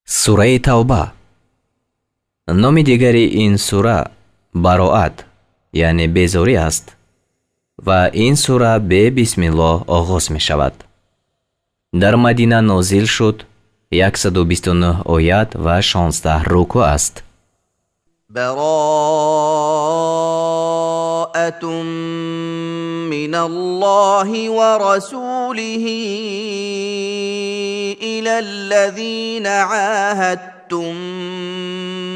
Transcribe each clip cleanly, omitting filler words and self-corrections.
Сураи Тавба. Номи дигари ин сура Бароат, яъне безорӣ аст ва ин сура бе бисмиллоҳ оғоз мешавад. Дар Мадина нозил шуд, 129 оят ва 16 рукӯъ аст. براءة من الله ورسوله إلى الذين عاهدتم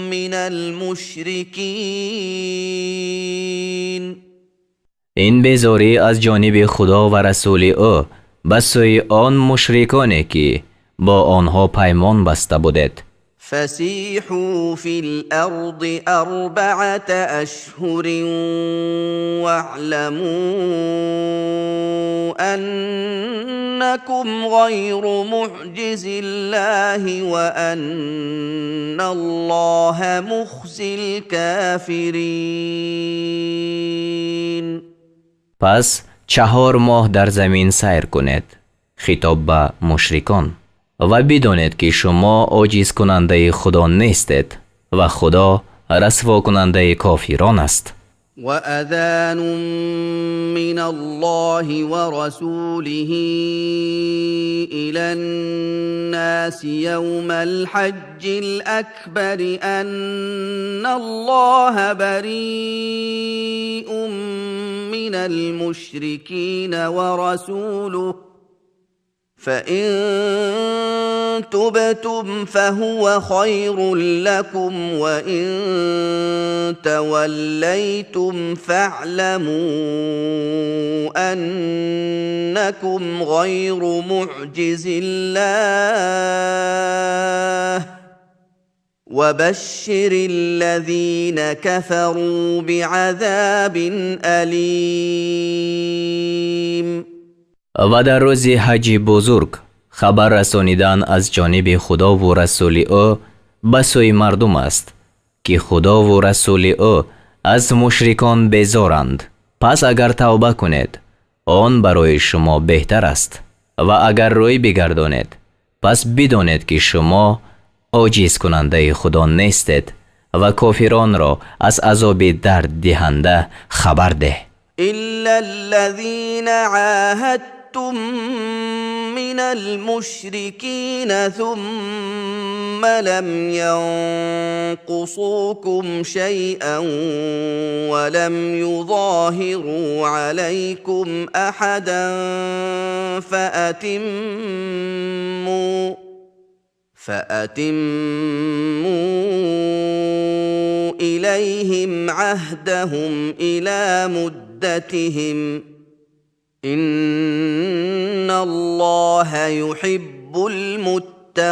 من المشركين. Ин безорӣ аз ҷониби Худо ва расули ӯ ба сӯи он мушриконе, ки бо онҳо паймон баста будед. فسيحوا في الأرض 4 أشهر واعلموا أنكم غير معجز الله وأن الله مخزي الكافرين. Пас 4 моҳ дар замин сайр кунед, хитоб ба мушрикон, ва бидонед, ки шумо оҷизкунандаи Худо нестед ва Худо расвокунандаи кофирон аст. وأذان من الله ورسوله إلى الناس يوم الحج الأكبر أن الله بريء من المشركين ورسوله، فإن تبتم فهو خير لكم، وإن توليتم فاعلموا أنكم غير معجز الله، وبشر الذين كفروا بعذاب أليم. Ва дар рӯзи ҳаҷи бузург хабар расонидан аз ҷониби Худову расули ӯ ба сӯи мардум аст, ки Худову расули ӯ аз мушрикон безоранд. Пас агар тавба кунед, он барои шумо беҳтар аст, ва агар рӯй бигардонед, пас бидонед, ки шумо оҷизкунандаи Худо нестед, ва кофиронро аз азоби дарддиҳанда хабар деҳ. إلا الذين عاهدتم من المشركين ثم لم ينقصوكم شيئا ولم يظاهروا عليكم أحدا فأتموا إليهم عهدهم إلى مدتهم، إن الله يحب المتقين.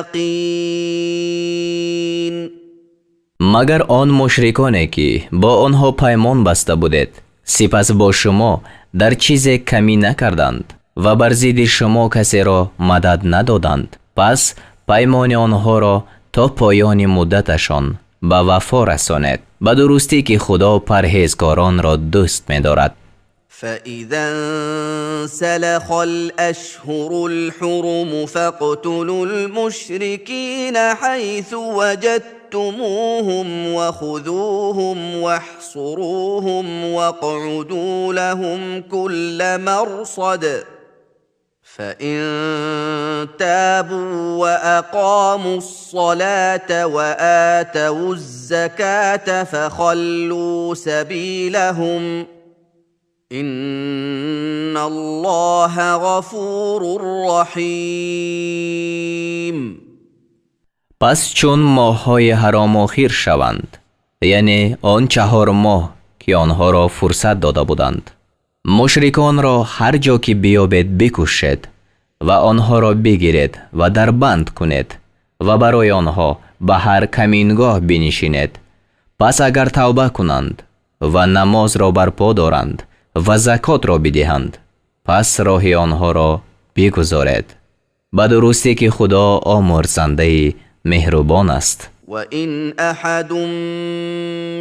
Магар он мушриконе, ки бо онҳо паймон баста будед, сипас бо шумо дар чизе камӣ накарданд ва бар зидди шумо касеро мадад надоданд, пас паймони онҳоро то поёни муддаташон ба вафо расонед. Ба дурустӣ, ки Худо парҳезгоронро дӯст медорад. فإذا انسلخ الأشهر الحرم فاقتلوا المشركين حيث وجدتموهم وخذوهم واحصروهم واقعدوا لهم كل مرصد، فإن تابوا وأقاموا الصلاة وآتوا الزكاة فخلوا سبيلهم، إن الله غفور رحيم. Пас чун моҳҳои ҳаром охир шаванд, яъне он 4 моҳ, ки онҳоро фурсат дода буданд, мушриконро ҳар ҷо ки биёбед, бикушед ва онҳоро бигиред ва дар банд кунед ва барои онҳо ба ҳар камингоҳ бинишинед. Пас агар тавба кунанд ва намозро барпо доранд ва закотро бидиҳанд, пас роҳи онҳоро бигузоред. Ба дурустӣ, ки Худо омӯрзандаи меҳрубон аст. وإن أحد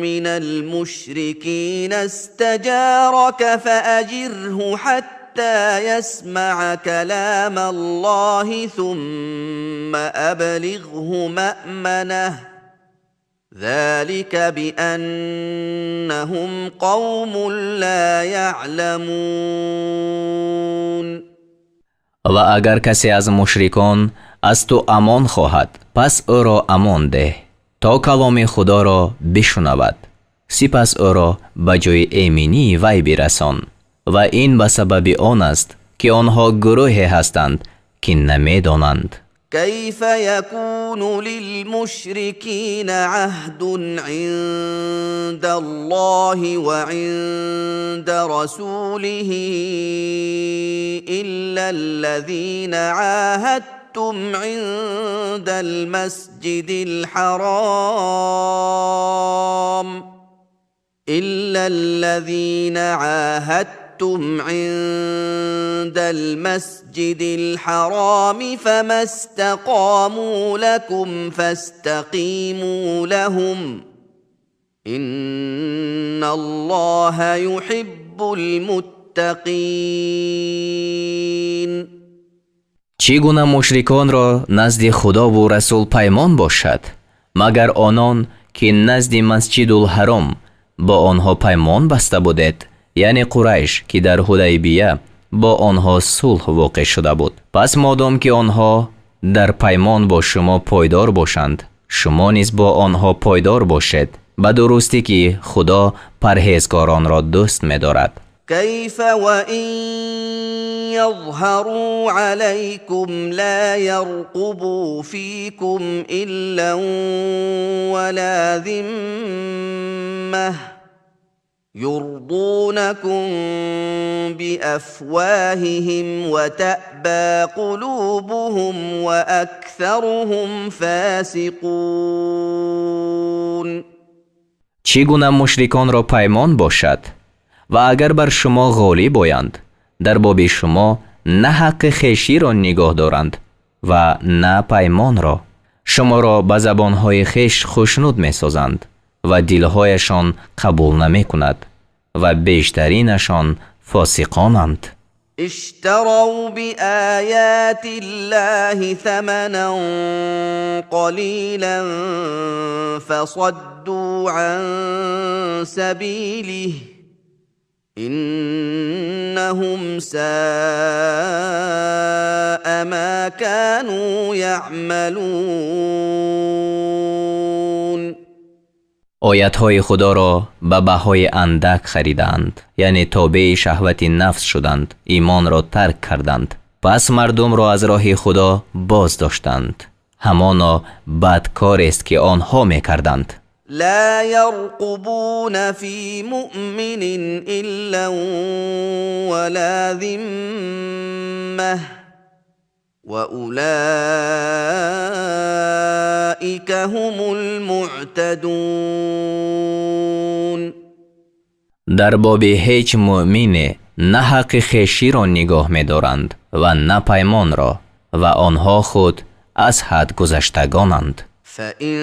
من المشركين استجارك فأجره حتى حتى يسمع كلام الله ثم أبلغه مأمنه ذلك بأنهم قوم لا يعلمون. و اگر کسی از مشرکان از تو امان خواهد پس او را امان ده تا کلام خدا را بشنود، سپس او را به جای ایمنی وی برسان و این به سبب آن است که آنها گروهی هستند که نمیدانند. كيف يكون للمشركين عهد عند الله وعند رسوله إلا الذين عاهدتم عند المسجد الحرام إلا الذين عاهدتم عند المسجد الحرام فما استقاموا لكم فاستقيموا لهم إن الله يحب المتقين. چگونه مشرکان را نزد خدا و رسول پیمان باشد مگر آنان که نزد مسجد الحرام با آنها پیمان بسته بودید، یعنی قریش که در حدیبیه با آنها صلح واقع شده بود. پس مادام که آنها در پیمان با شما پایدار باشند شما نیز با آنها پایدار باشید، به درستی که خدا پرهیزکاران را دوست می‌دارد. كيف وإن يظهروا عليكم لا يرقبوا فيكم إلا ولا ذمة يرضونكم بأفواههم وتأبى قلوبهم وأكثرهم فاسقون. چگونه مشرکان را پیمان باشد و اگر بر شما غالب آیند در باب شما نه حق خویشی را نگاه دارند و نه پیمان را، شما را به زبانهای خویش خوشنود میسازند و دلهایشان قبول نمی کند و بیشترینشان فاسقانند. اشتروا بآیات الله ثمنا قلیلا فصدوا عن سبیله إنهم ساء ما كانوا يعملون. آیت‌های خدا را به بهای اندک خریدند، یعنی تابع شهوت نفس شدند، ایمان را ترک کردند، پس مردم را از راه خدا باز داشتند. همانا بدکار است که آنها می‌کردند. لا يرقبون في مؤمن إلا ولا ذمة وأولئك هم المعتدون. در باب هیچ مؤمن نه حق خویشی را نگاه می‌دارند و نه پیمان را، و آنها خود از حد گذشتگانند. فإن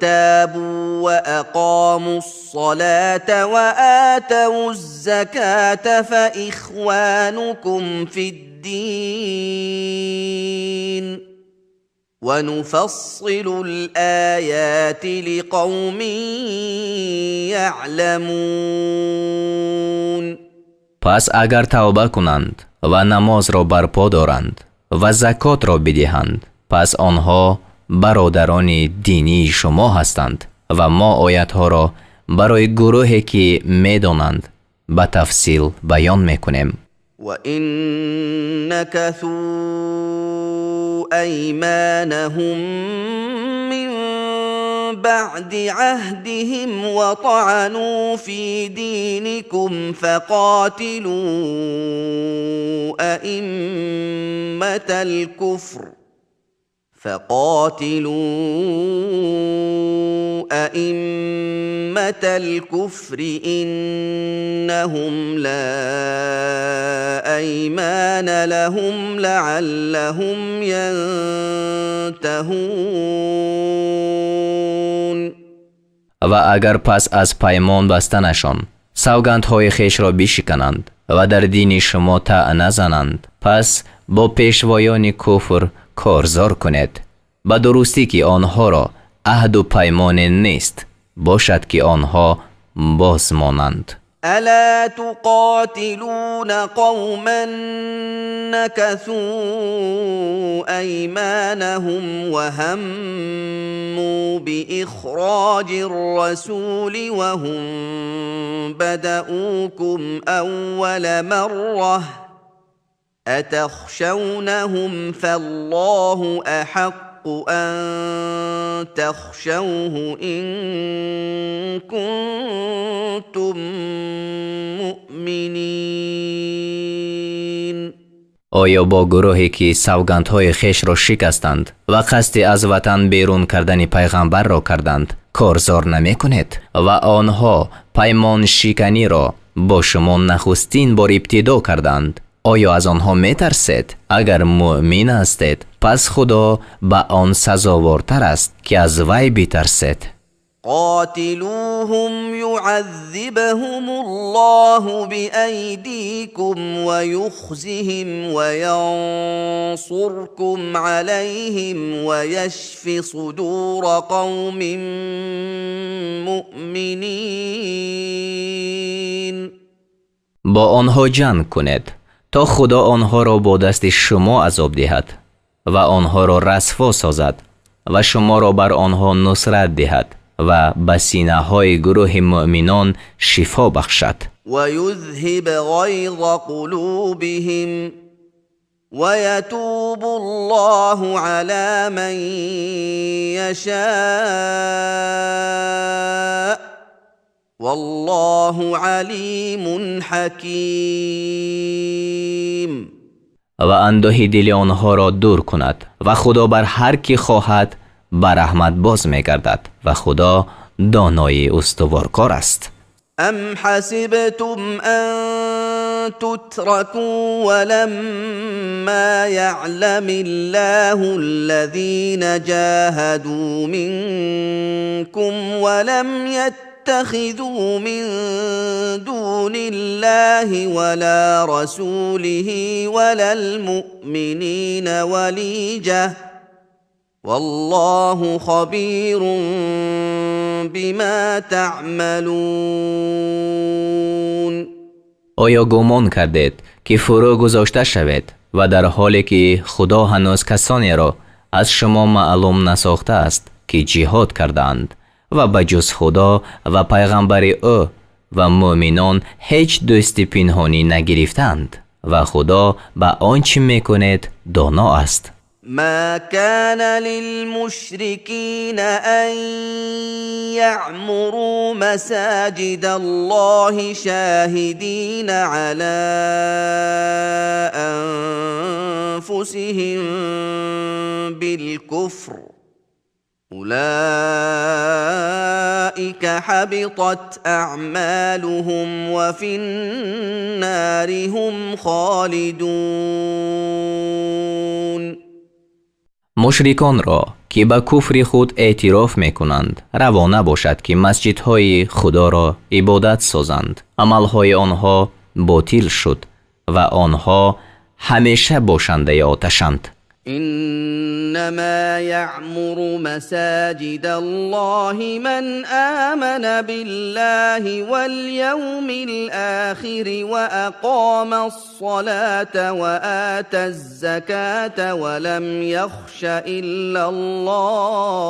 تابوا وأقاموا الصلاة وآتوا الزكاة فإخوانكم في الدين ونفصل الآيات لقوم يعلمون. پس اگر توبه کنند و نماز را برپا دارند و زکات را بدهند پس آنها برادران دینی شما هستند و ما آیتها را برای گروهی که میدانند به تفصیل بیان میکنیم. وَإِن نَكَثُوا أَيْمَانَهُم مِّن بَعْدِ عَهْدِهِمْ وَطَعَنُوا فِي دِينِكُمْ فَقَاتِلُوا أئمة الكفر إنهم لا أيمان لهم لعلهم ينتهون. و اگر پس از پیمان بستنشان سوگندهای خویش را بشکنند و در دین شما طعنه زنند، پس با پیشوایان کفر کارزار کنید. به درستی که آنها را عهد و پیمان نیست، باشد که آنها باز مانند. الا تقاتلون قوما نكثوا ايمانهم وهموا باخراج الرسول وهم بدؤوكم اول مره اتخشونهم فالله احق أن تخشوه إن كنتم مؤمنین. آیا با گروهی که سوگندهای خویش را شکستند و قصد از وطن بیرون کردن پیغمبر را کردند کارزار نمی کنید و آنها پیمان شکنی را با شما نخستین بار ابتدا کردند؟ آیا از آنها می ترسید؟ اگر مؤمن هستید پس خدا به آن سزاوارتر است که از وی بترسید. قاتلوهم يعذبهم الله بأيديكم ويخزهم وينصركم عليهم ويشف صدور قوم مؤمنين. با آنها جنگ کنید تا خدا آنها را با دست شما عذاب دهد و آنها را رسوا سازد و شما را بر آنها نصرت دهد و به سینه های گروه مؤمنان شفا بخشد. و یذهب غیظ قلوبهم و یتوب الله علی من یشاء والله علیم حکیم. و اندوه دل آنها را دور کند و خدا بر هر کی خواهد به رحمت باز می‌گردد و خدا دانای استوارکار است. ام حسبتم ان تتركوا ولما يعلم الله الذين جاهدوا منكم ولم يتخذوا من دون الله ولا رسوله ولا المؤمنين وليجة والله خبير بما تعملون. آیا گمان کردید که فرو گذاشته شوید و در حالی که خدا هنوز کسانی را از شما معلوم نساخته است که جهاد کردند و به جز خدا و پیغمبر او و مؤمنان هیچ دوستی پنهانی نگرفتند و خدا به آنچه میکنید دانا است. ما كان للمشركين أن يعمروا مساجد الله شاهدين على أنفسهم بالكفر أولئك حبطت أعمالهم وفي النار هم خالدون. مشرکان را که به کفر خود اعتراف میکنند روا نباشد که مسجدهای خدا را عبادت سازند. عملهای آنها باطل شد و آنها همیشه باشنده آتشند. انما يعمر مساجد الله من آمن بالله واليوم الآخر وأقام الصلاة وآتى الزكاة ولم يخش إلا الله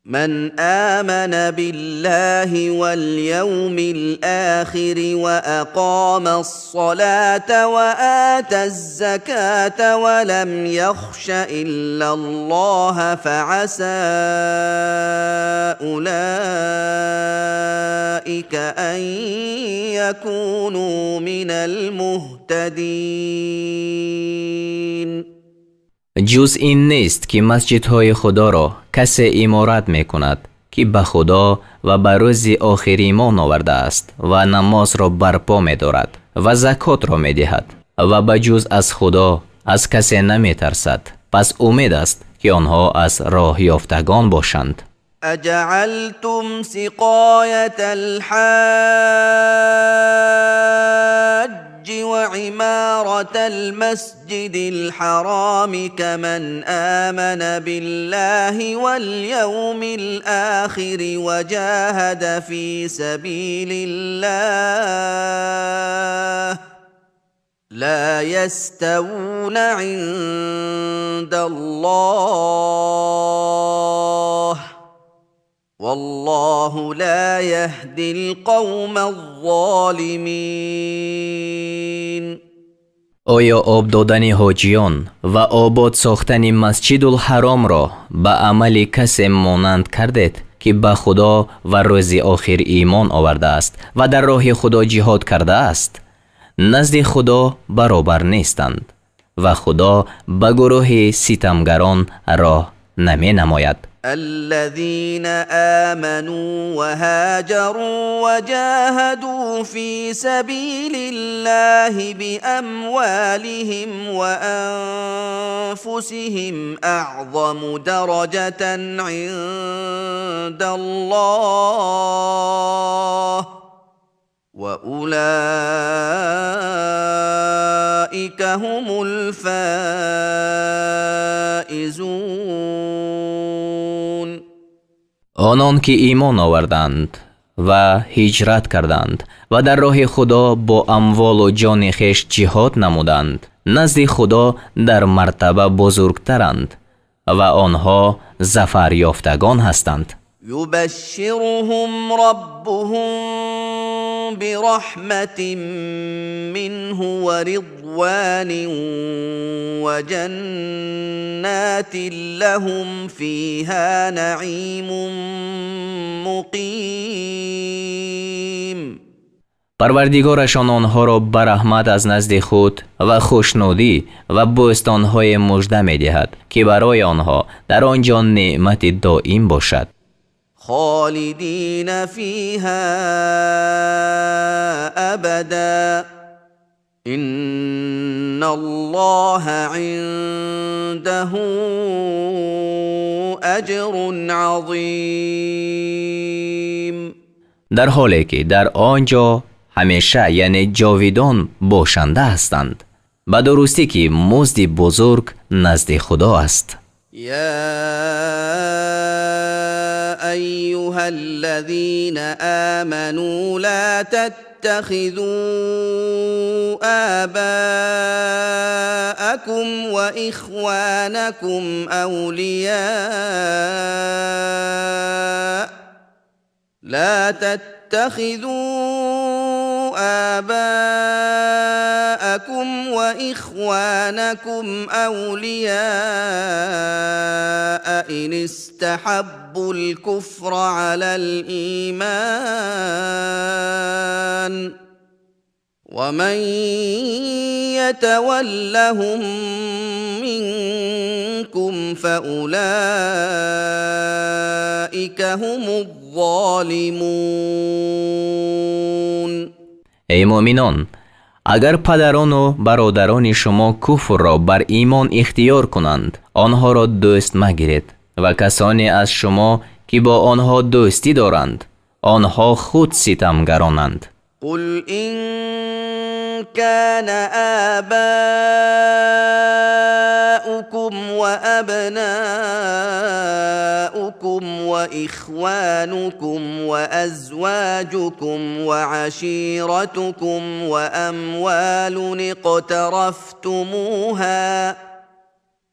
من آمن بالله واليوم الآخر وأقام الصلاة وآتى الزكاة ولم يخش إلا الله فعسى أولئك أن يكونوا من المهتدين. جز این نیست که مسجدهای خدا را کسی عمارت می کند که به خدا و به روز آخر ایمان آورده است و نماز را برپا می دارد و زکات را می دهد و به جز از خدا از کسی نمی ترسد. پس امید است که آنها از راه یافتگان باشند. أجعلتم سقاية الحاج وعمارة المسجد الحرام كمن آمن بالله واليوم الآخر وجاهد في سبيل الله لا يستوون عند الله والله لا يهدي القوم الظالمين. آیا آب دادن حاجیان و آباد ساختن مسجد الحرام را به عمل کسی مانند کردید که به خدا و روز آخر ایمان آورده است و در راه خدا جهاد کرده است؟ نزد خدا برابر نیستند و خدا به گروه ستمگران راه نمی نماید. الذين آمنوا وهاجروا وجاهدوا في سبيل الله بأموالهم وأنفسهم أعظم درجة عند الله وأولئك هم الفائزون. آنان که ایمان آوردند و هجرت کردند و در راه خدا با اموال و جان خویش جهاد نمودند، نزد خدا در مرتبه بزرگترند و آنها ظفر یافتگان هستند. یبشرهم ربهم برحمة منه ورضوان وجنات لهم فيها نعيم مقيم. پروردگارشان آنها را به رحمت از نزد خود و خوشنودی و بوستانهای مژده می‌دهد که برای آنها در آنجا نعمت دائم باشد. خالدین فیها ابدا ان الله عنده اجر عظیم. در حالی که در آنجا همیشه یعنی جاویدان باشنده هستند، به درستی که مزد بزرگ نزد خدا است. یا ایها الذین آمنوا لا تتخذوا آباءکم وإخوانکم اولیاء لا تتخذوا آباءكم وإخوانكم أولياء إن استحبوا الكفر على الإيمان ومن يتولهم منكم فأولئك هم الظالمون. ای مؤمنان، اگر پدران و برادران شما کفر را بر ایمان اختیار کنند، آنها را دوست مگیرید و کسانی از شما که با آنها دوستی دارند، آنها خود ستمگرانند. قل إن كان آباؤكم وأبناؤكم وإخوانكم وأزواجكم وعشيرتكم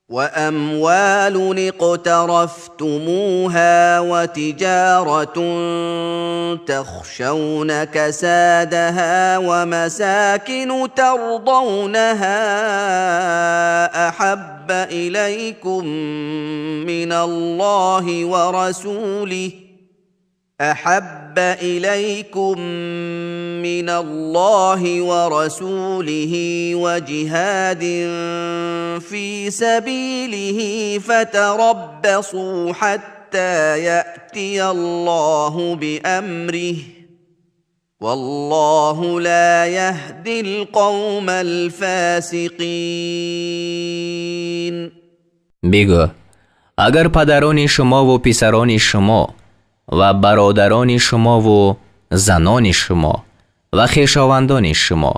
وأموال اقترفتموها وتجارة تخشون كسادها ومساكن ترضونها أحب إليكم من الله ورسوله وجهاد في سبيله فتربصوا حتى يأتي الله بأمره والله لا يهدي القوم الفاسقين. بگو اگر پدران شما و پسران شما و برادران شما و زنان شما و خویشاوندان شما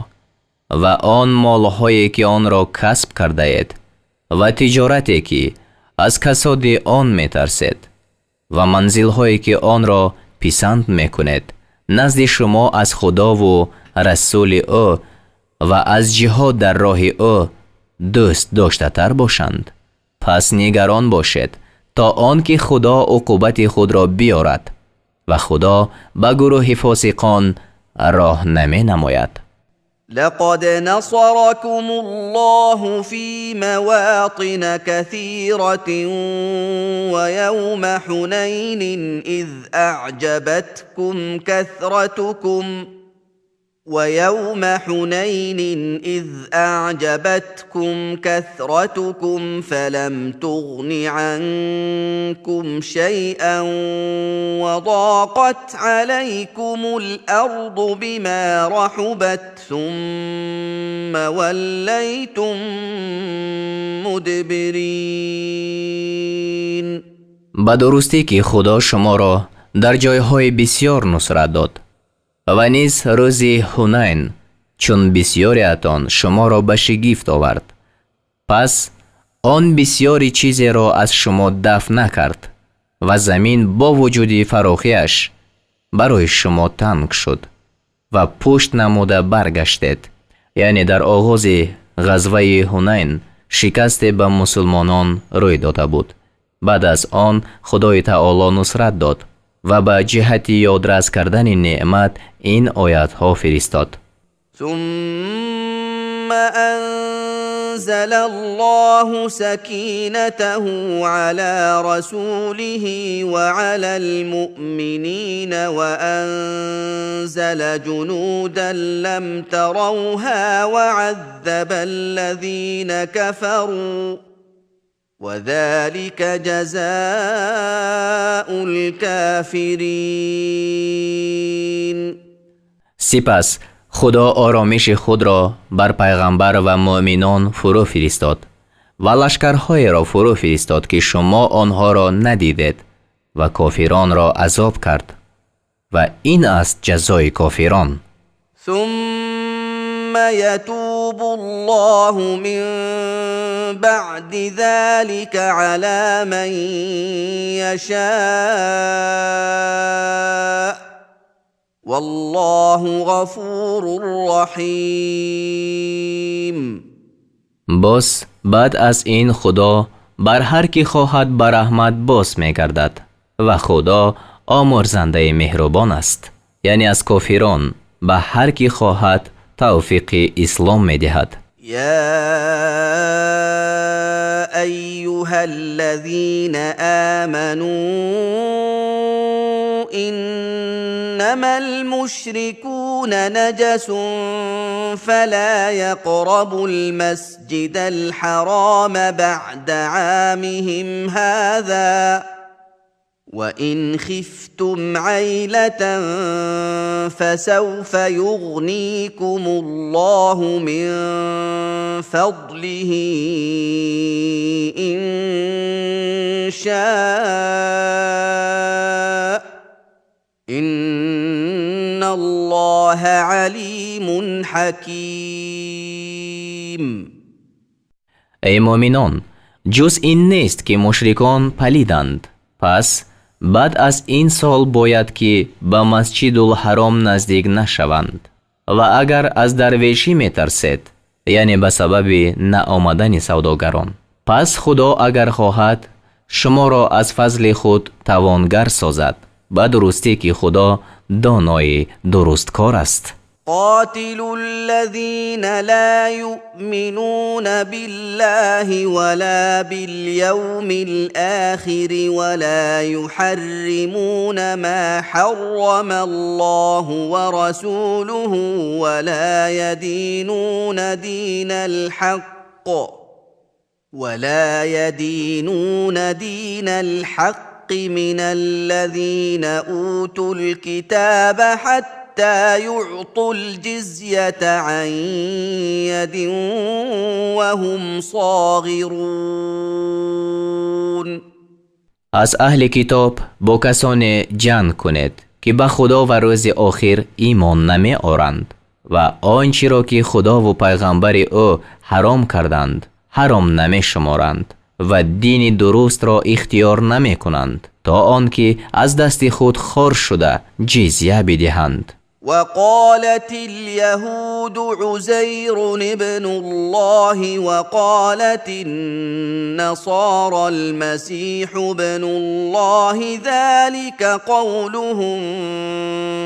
و آن مالهایی که آن را کسب کرده اید و تجارتی که از کساد آن میترسید و منزلهایی که آن را پسند میکنید نزد شما از خدا و رسول او و از جهاد در راه او دوست داشته تر باشند، پس نگران باشید تا آنکه خدا عقوبت خود را بیارد و خدا به گروه فاسقان راه نمی نماید. لقد نصركم الله في مواطن كثيرة ويوم حنين إذ أعجبتكم كثرتكم ويوم حنين إذ أعجبتكم كثرتكم فلم تغن عنكم شيئا وضاقت عليكم الأرض بما رحبت ثم وليتم مدبرين. به درستی که خدا شما را در جایهای بسیار نصرت داد و نیز روز حنین چون بسیاریتان شما را به شگفت آورد، پس آن بسیاری چیزی را از شما دفع نکرد و زمین با وجود فراخیش برای شما تنگ شد و پشت نموده برگشتید. یعنی در آغاز غزوه حنین شکست به مسلمانان روی داده بود. بعد از آن خدای تعالی نصرت داد و به جهت یادرس کردن نعمت این آیت ها فرستاد. ثم انزل الله سكينته على رسوله وعلى المؤمنين وانزل جنودا لم تروها وعذب الذين كفروا وذلك جزاء الكافرين. سپس خدا آرامش خود را بر پیغمبر و مؤمنان فرو فرستاد و لشکرهای را فرو فرستاد که شما آنها را ندیدید و کافران را عذاب کرد و این است جزای کافران. ثم يتوب الله من بعد ذلك على من يشاء والله غفور رحیم. باز بعد از این خدا بر هر کی خواهد به رحمت باز می‌گردد و خدا آمرزنده مهربان است. یعنی از کافران به هر کی خواهد توفیق اسلام می‌دهد. یا ایها الذین آمنوا انما المشركون نجس فلا يقربوا المسجد الحرام بعد عامهم هذا وإن خفتم عيلة فسوف يغنيكم الله من فضله إن شاء إن الله عليم حكيم. ای مؤمنان، جز این نیست که مشرکان پلیدند، پس بعد از این سال باید که به مسجد الحرام نزدیک نشوند و اگر از درویشی میترسید، یعنی به سبب نآمدن سوداگران، پس خدا اگر خواهد شما را از فضل خود توانگر سازد، به درستی که خدا دانای درستکار است. قاتلوا الذين لا يؤمنون بالله ولا باليوم الآخر ولا يحرمون ما حرم الله ورسوله ولا يدينون دين الحق من الذين أوتوا الكتاب حتى يعطوا الجزية عن يد وهم صاغرون. از اهل کتاب با کسان جنگ کنید که به خدا و روز آخر ایمان نمی آرند و آنچه را که خدا و پیغمبر او حرام کردند حرام نمی شمارند و دین درست را اختیار نمی کنند تا آنکه از دست خود خار شده جزیه بدهند. وقالت اليهود عزير ابن الله وقالت النصارى المسيح ابن الله ذلك قولهم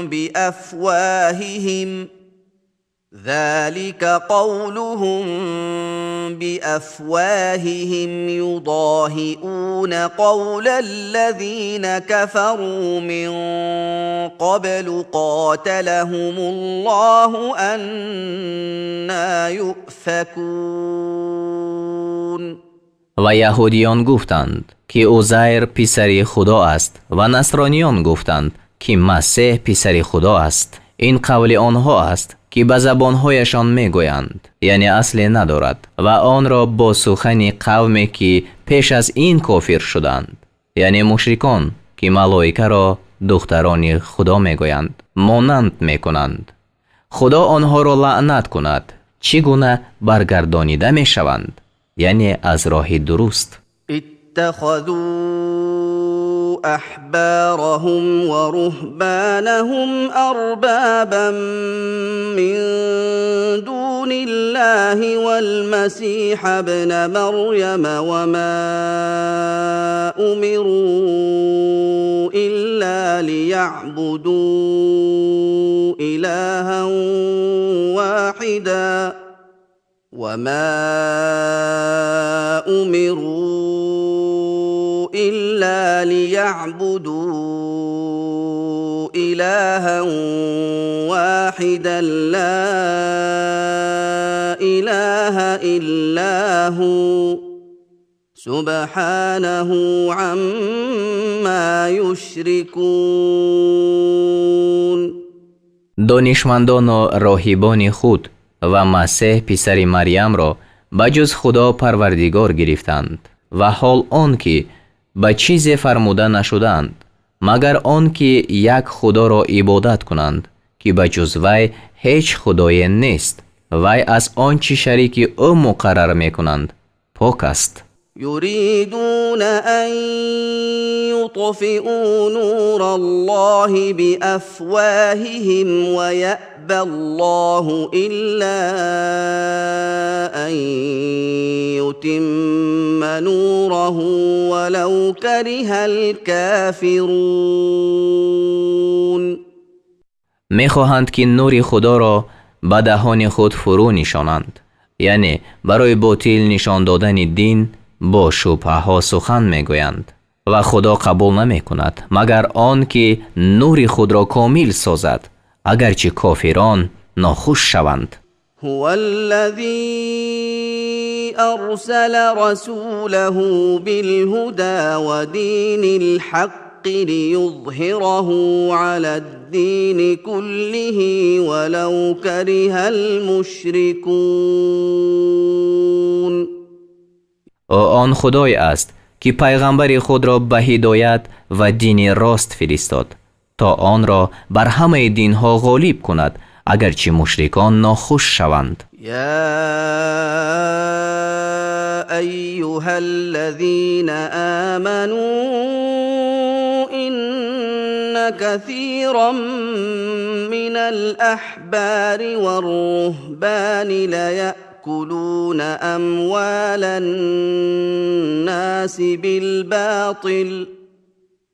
بأفواههم ذلك قولهم بأفواههم يضاهئون قول الذين كفروا من قبل قاتلهم الله أنى يؤفكون. و یهودیان گفتند که عزیر پسر خدا است و نصرانیان گفتند که مسیح پسر خدا است. این قول آنها است که به زبانهایشان میگویند، یعنی اصلی ندارد و آن را با سخن قومی که پیش از این کافر شدند، یعنی مشرکان که ملائکه را دختران خدا میگویند، مانند میکنند. خدا آنها را لعنت کند، چگونه برگردانیده میشوند، یعنی از راه درست. اتخذوا احبارهم ورهبانهم اربابا من دون الله والمسيح ابن مريم وما امروا الا ليعبدوا الها واحدا وما امروا إلا ليعبدوا إلها واحدا لا إله إلا هو سبحانه عما يشركون. دانشمندان و راهبان خود و مسیح پسر مریم را بجز خدا پروردگار گرفتند و حال آن که به چیز فرموده نشدند مگر آن که یک خدا را عبادت کنند که به جز وی هیچ خدای نیست. وی از آنچه شریک او مقرر میکنند پاک است. یریدون ان یطفئوا نور الله بأفواههم ویأبی الله الا ان یتم نوره ولو کره الکافرون. میخواهند که نور خدا را به دهان خود فرو نشانند، یعنی برای باطل نشان دادن دین با شبهه ها سخن میگویند و خدا قبول نمی کند مگر آن که نور خود را کامل سازد، اگرچه کافران ناخوش شوند. هو الذی ارسل رسوله بالهدى ودین الحق لیظهره علی الدین كله ولو کره المشرکون. او آن خدای است که پیغمبر خود را به هدایت و دین راست فرستاد تا آن را بر همه دینها غالب کند، اگرچه مشرکان ناخوش شوند. یا ایها الذین آمنوا ان كثیرا من الاحبار والرهبان ليأكلون اموال الناس بالباطل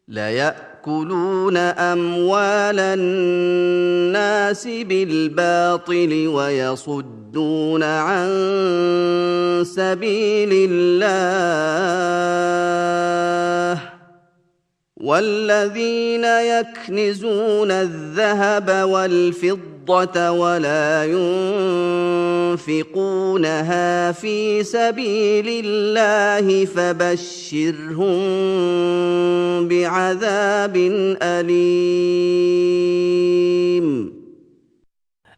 ليأكلون أموال الناس بالباطل ويصدون عن سبيل الله والذين يكنزون الذهب والفضة ولا ينفقونها في سبيل الله فبشرهم بعذاب أليم.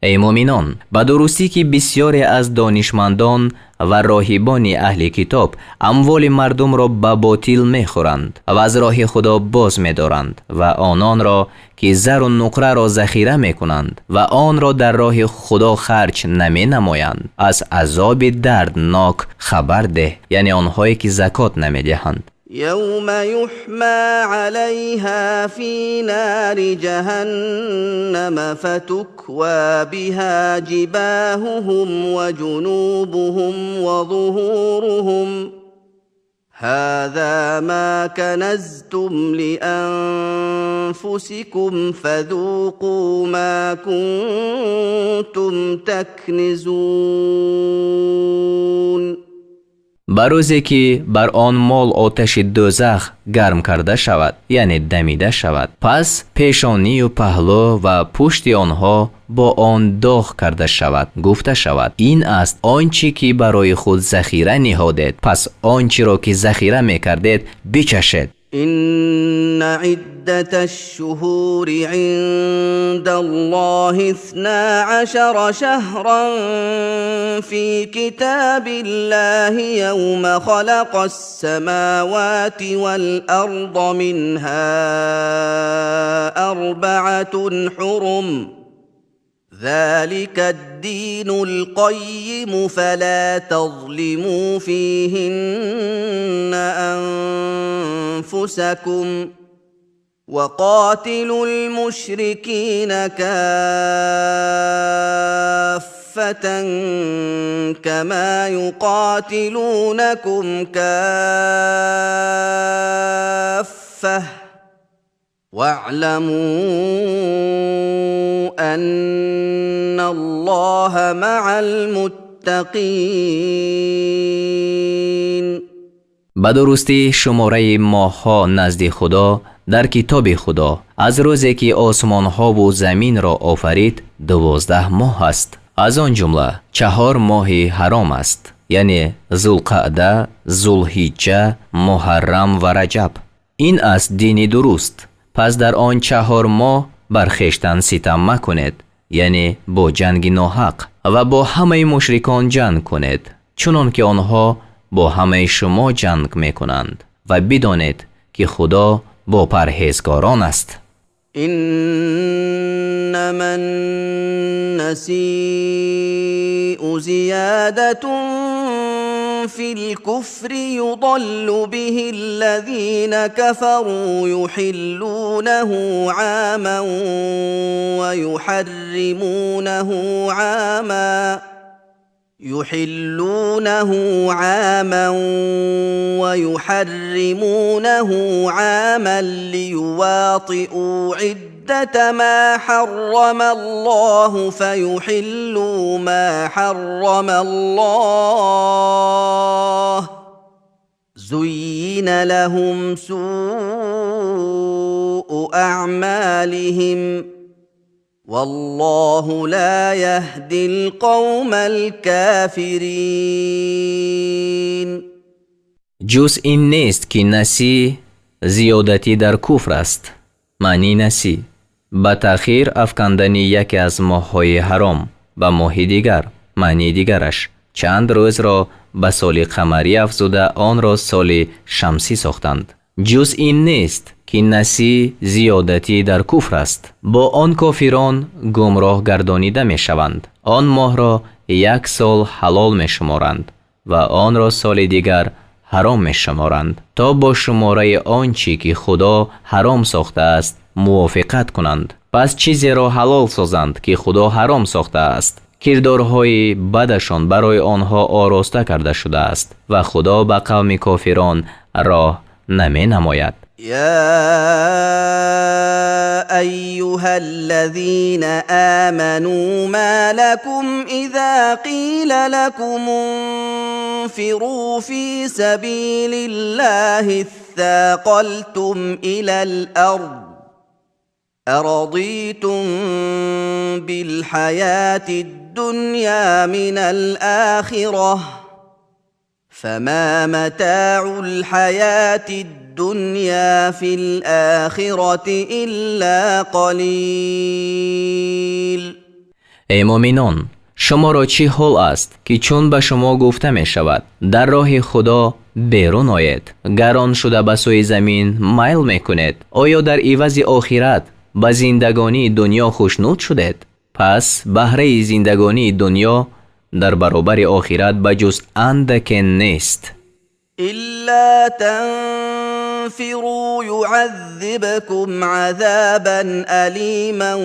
Эй мӯминон, ба дурустӣ ки бисёре аз донишмандон ва роҳибони аҳли китоб амволи мардумро ба ботил мехӯранд ва аз роҳи Худо боз медоранд ва ононро ки зару нуқраро захира мекунанд ва онро дар роҳи Худо харҷ наменамоянд, аз азоби дарднок хабар деҳ, яъне онҳое ки закот намедиҳанд. يوم يحمى عليها في نار جهنم فتكوى بها جباههم وجنوبهم وظهورهم هذا ما كنزتم لأنفسكم فذوقوا ما كنتم تكنزون. Ба рӯзе ки бар он мол оташи дӯзах гарм карда шавад, яъне дамида шавад, пас пешонию паҳлӯ ва пушти онҳо бо он доғ карда шавад, гуфта шавад: ин аст он чӣ ки барои худ захира ниҳодед, пас он чиро ки захира мекардед бичашед. إن عدة الشهور عند الله 12 شهرا في كتاب الله يوم خلق السماوات والأرض منها 4 حرم ذلك الدين القيم فلا تظلموا فيهن أنفسكم وقاتلوا المشركين كافة كما يقاتلونكم كافة واعلموا أن الله مع المتقين. Ба дурустӣ шумораи моҳҳо назди Худо дар китоби Худо аз рӯзе ки осмонҳову заминро офарид 12 моҳ аст. Аз он ҷумла 4 моҳи ҳаром аст, яъне Зулқаъда, Зулҳиҷҷа, Муҳаррам ва Раҷаб. Ин аст дини дуруст, пас дар он 4 моҳ бар хештан ситам макунед, яъне бо ҷанги ноҳақ, ва бо ҳамаи мушрикон ҷанг кунед, чунон ки онҳо бо ҳамаи шумо ҷанг мекунанд, ва бидонед ки Худо бо парҳезгорон аст. إنما النسيء زيادة في الكفر يضل به الذين كفروا يحلونه عاما ويحرمونه عاما ليواطئوا عدة ما حرم الله فيحلوا ما حرم الله زين لهم سوء أعمالهم والله لا يهدي القوم الكافرين. جز این نیست که نسی زیادتی در کفر است. معنی نسی به تأخیر افکندن یکی از ماه‌های حرام به ماه دیگر، معنی دیگرش چند روز را به سال قمری افزوده آن را سال شمسی ساختند. جز این نیست که نسی زیادتی در کفر است. با آن کافران گمراه گردانیده می شوند. آن ماه را یک سال حلال می شمارند و آن را سال دیگر حرام می شمارند تا با شماره آنچه که خدا حرام ساخته است موافقت کنند. پس چیزی را حلال سازند که خدا حرام ساخته است. کردارهای بدشان برای آنها آراسته کرده شده است و خدا به قوم کافران راه نمی نماید. يا أيها الذين آمنوا ما لكم إذا قيل لكم انفروا في سبيل الله اثاقلتم إلى الأرض أرضيتم بالحياة الدنيا من الآخرة فما متاع الحياة الدنيا في الآخرة إلا قليل. Эй муъминон, шуморо чӣ ҳол аст, ки чун ба шумо гуфта мешавад дар роҳи Худо берун оед, гарон шуда ба сӯи замин майл мекунед? Оё дар ивази охират ба зиндагонии дунё хушнуд шудед? Пас баҳраи зиндагонии дунё дар баробари охират ба ҷуз андаке нест. إلا تنفروا يعذبكم عذابا أليما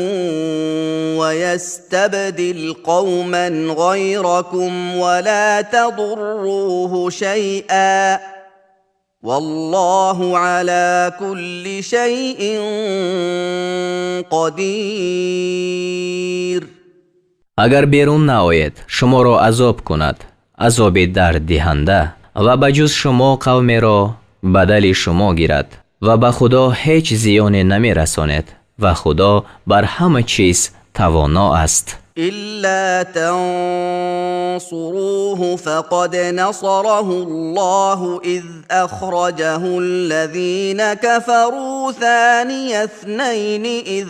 ويستبدل قوما غيركم ولا تضروه شيئا والله على كل شيء قدير. Агар берун наоед, шуморо азоб кунад, азоби дарддиҳанда, ва ба ҷуз шумо қавмеро бадали шумо гирад ва ба Худо ҳеҷ зиёне намерасонед ва Худо бар ҳама чиз тавоно аст. إلا تنصروه فقد نصره الله إذ أخرجه الذين كفروا ثاني اثنين إذ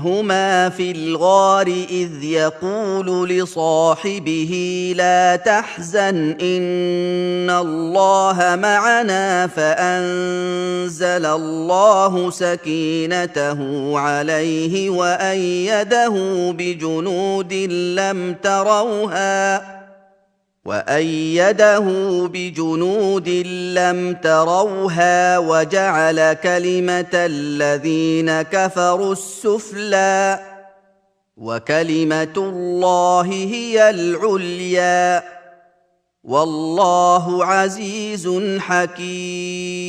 هما في الغار إذ يقول لصاحبه لا تحزن إن الله معنا فأنزل الله سكينته عليه وأيده بجنود لم تروها وجعل كلمة الذين كفروا السفلى وكلمة الله هي العليا والله عزيز حكيم.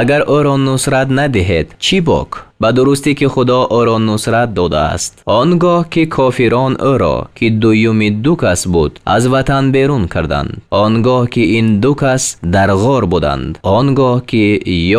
Агар ӯро нусрат надиҳед, чӣ бок? Ба дурустӣ ки Худо ӯро нусрат додааст, он гоҳ ки кофирон ӯро, ки дуюми ду кас буд, аз ватан берун карданд, он гоҳ ки ин ду кас дар ғор буданд, он гоҳ ки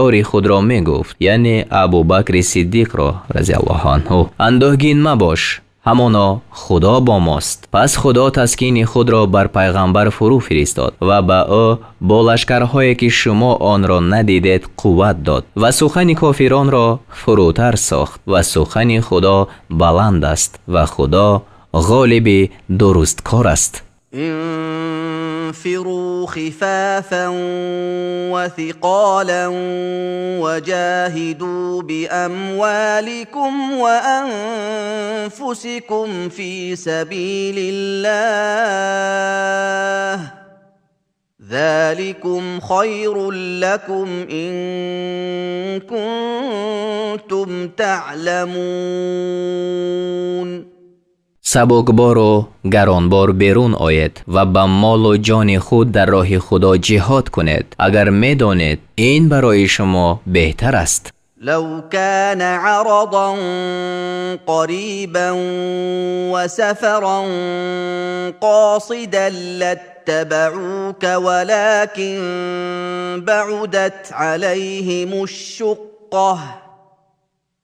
ёри худро мегуфт, яъне Абубакри Сиддиқро разиаллоҳу анҳу: андӯҳгин мабош, ҳамоно Худо бо мост. Пас Худо таскини худро бар пайғамбар фурӯ фиристод ва ба ӯ бо лашкарҳое ки шумо онро надидед қувват дод ва сухани кофиронро фурӯтар сохт ва сухани Худо баланд аст ва Худо ғолиби дурусткор аст. انفروا خفافا وثقالا وجاهدوا بأموالكم وأنفسكم في سبيل الله ذلكم خير لكم إن كنتم تعلمون. Сабукбору гаронбор берун оед ва ба молу ҷони худ дар роҳи Худо ҷиҳод кунед, агар медонед ин барои шумо беҳтар аст. لو كان عرضا قريبا وسفرا قاصدا لاتبعوك ولكن بعدت عليهم الشقة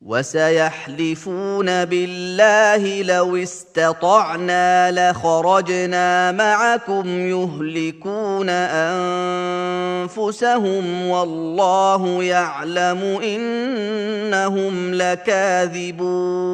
وسيحلفون بالله لو استطعنا لخرجنا معكم يهلكون أنفسهم والله يعلم إنهم لكاذبون.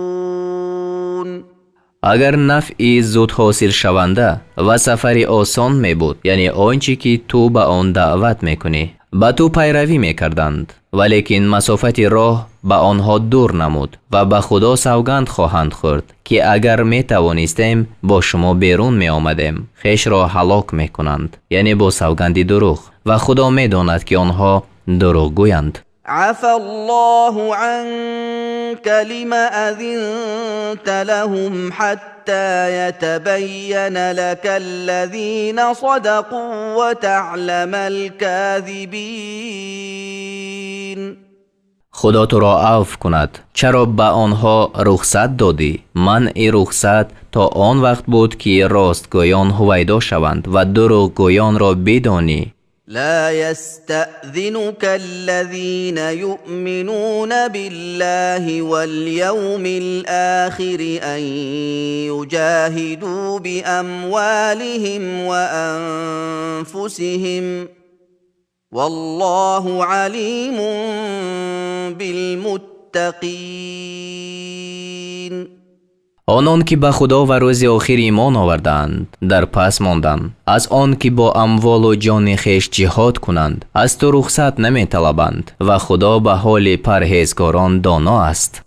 Агар нафъи зуд ҳосилшаванда ва сафари осон мебуд, яъне он чӣ ки ту ба он даъват мекунӣ, ба ту пайравӣ мекарданд, валекин масофати роҳ ба онҳо дур намуд ва ба Худо савганд хоҳанд хӯрд, ки агар метавонистем бо шумо берун меомадем, хешро ҳалок мекунанд, яъне бо савганди дурӯғ, ва Худо медонад, ки онҳо дурӯғгӯянд. عفا الله عنك لم أذنت لهم حتى يتبين لك الذين صدقوا وتعلم الكاذبين. Худо туро авф кунад, чаро ба онҳо рухсат додӣ? Манъи рухсат то он вақт буд, ки ростгӯён ҳувайдо шаванд ва дурӯғгӯёнро бидонӣ. لا يستأذنك الذين يؤمنون بالله واليوم الآخر أن يجاهدوا بأموالهم وأنفسهم والله علیم بالمتقین. آنان که به خدا و روز آخر ایمان آوردند در پس ماندند از آن که با اموال و جان خویش جهاد کنند، از تو رخصت نمی طلبند و خدا به حال پرهیزکاران دانا است.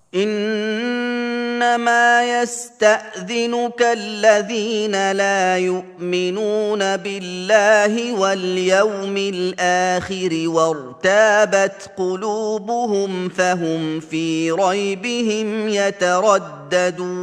انما يستأذنك الذين لا يؤمنون بالله واليوم الآخر وارتابت قلوبهم فهم في ريبهم يترددون.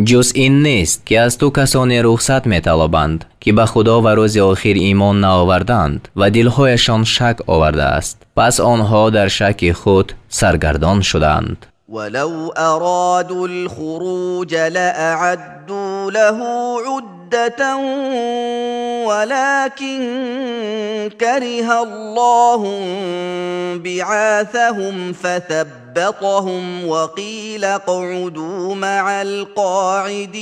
جز این نیست که از تو کسانی رخصت می‌طلبند که به خدا و روز آخر ایمان نآوردند و دلهایشان شک آورده است، پس آنها در شک خود سرگردان شدند. ولو ارادوا الخروج لأعدوا له عدة ولكن كره الله بعاثهم فثبطهم وقيل اقعدوا مع القاعدين.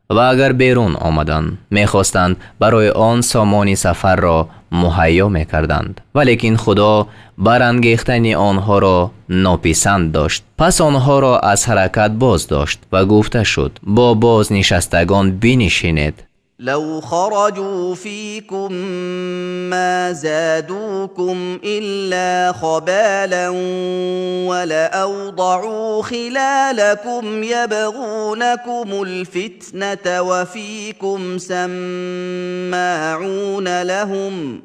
و اگر بیرون آمدند میخواستند برای آن سامان سفر را مهیا میکردند، ولیکن خدا برانگیختن آنها را ناپسند داشت، پس آنها را از حرکت باز داشت و گفته شد با بازنشستگان بنشینید. لو خرجوا فيكم ما زادوكم إلا خبالا ولأوضعوا خلالكم يبغونكم الفتنة وفيكم سماعون لهم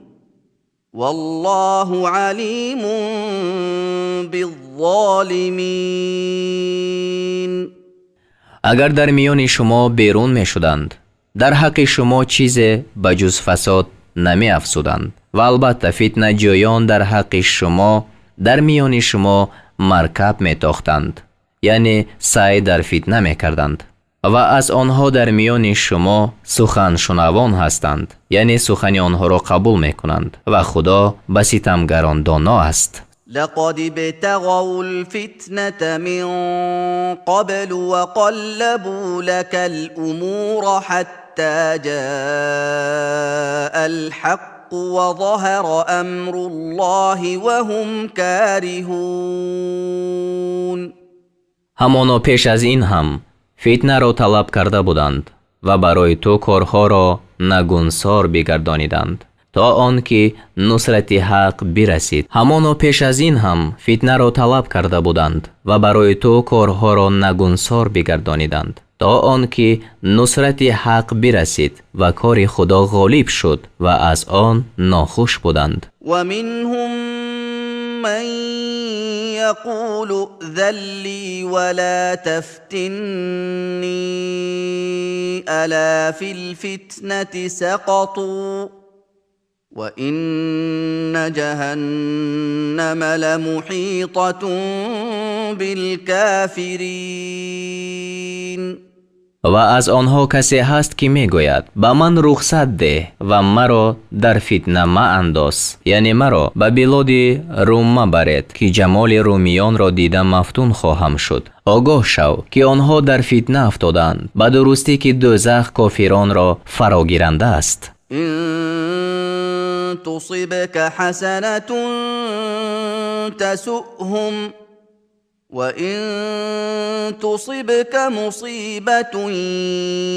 والله عليم بالظالمين. اگر در میان شما بیرون می شدند در حق شما چیز بجز فساد نمی افزودند و البته فتنه جویان در حق شما در میان شما مرکب می تاختند، یعنی سعی در فتنه می کردند و از آنها در میان شما سخن شنوان هستند، یعنی سخن آنها را قبول می کنند و خدا به ستمگران دانا است. لقد ابتغوا الفتنة من قبل وقلبوا لك الأمور حتى جاء الحق وظهر أمر الله وهم كارهون. همانا پیش از این هم فتنه را طلب کرده بودند و برای تو کارها را نگونسار بگردانیدند تا آنکه نصرت حق برسید. همانا پیش از این هم فتنه را طلب کرده بودند و برای تو کارها را نگونسار بگردانیدند تا آنکه نصرت حق برسید و کار خدا غالب شد و از آن ناخوش بودند. و منهم من يقول ائذن لي ولا تفتني ألا في الفتنة سقطوا وإن جهنم لمحيطة بالكافرين. و از آنها کسی هست که میگوید به من رخصت ده و مرا در فتنه مانداز، یعنی مرا به بلاد روم مبرید که جمال رومیان را دیده مفتون خواهم شد. آگاه شو که آنها در فتنه افتادند، به درستی که دوزخ کافران را فراگیرنده است. إن تصبك حسنة تسؤهم وإن تصبك مصيبة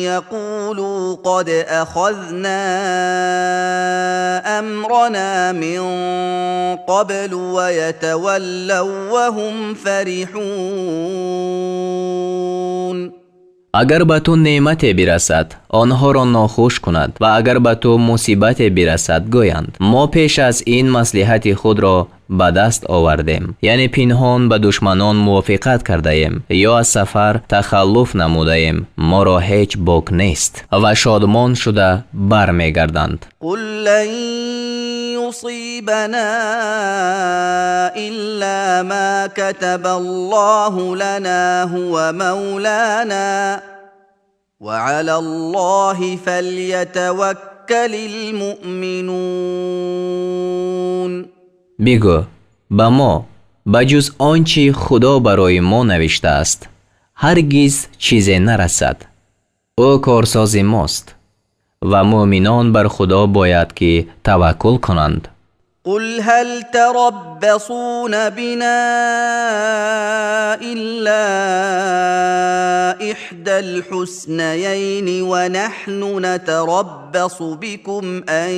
يقولوا قد أخذنا أمرنا من قبل ويتولوا وهم فرحون. اگر به تو نعمت برسد آنها را ناخوش کند و اگر به تو مصیبت برسد گویند ما پیش از این مصلحت خود را به دست آوردیم، یعنی پنهان به دشمنان موافقت کرده ایم یا از سفر تخلف نموده ایم، ما را هیچ باک نیست، و شادمان شده برمیگردند. قل لن يصيبنا إلا ما كتب الله لنا هو مولانا وعلى الله فليتوكل المؤمنون. بگو به ما بجز آنچه خدا برای ما نوشته است هرگز چیزی نرسد، او کارساز ماست Ва муъминон бар Худо бояд ки таваккул кунанд. قل هل تربصون بنا إلا إحدى الحسنيين ونحن نتربص بكم أن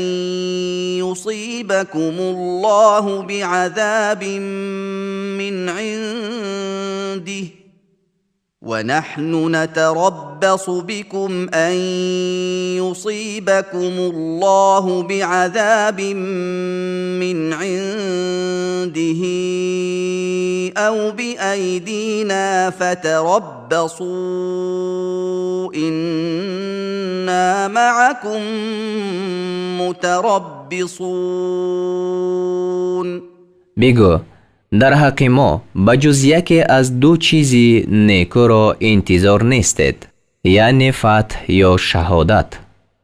يصيبكم الله بعذاب من عنده ونحن نتربص بكم أن يصيبكم الله بعذاب من عنده أو بأيدينا فتربصوا إنا معكم متربصون. بگو در حق ما بجز یکی از دو چیزی نیکو را انتظار نیستید، یعنی فتح یا شهادت،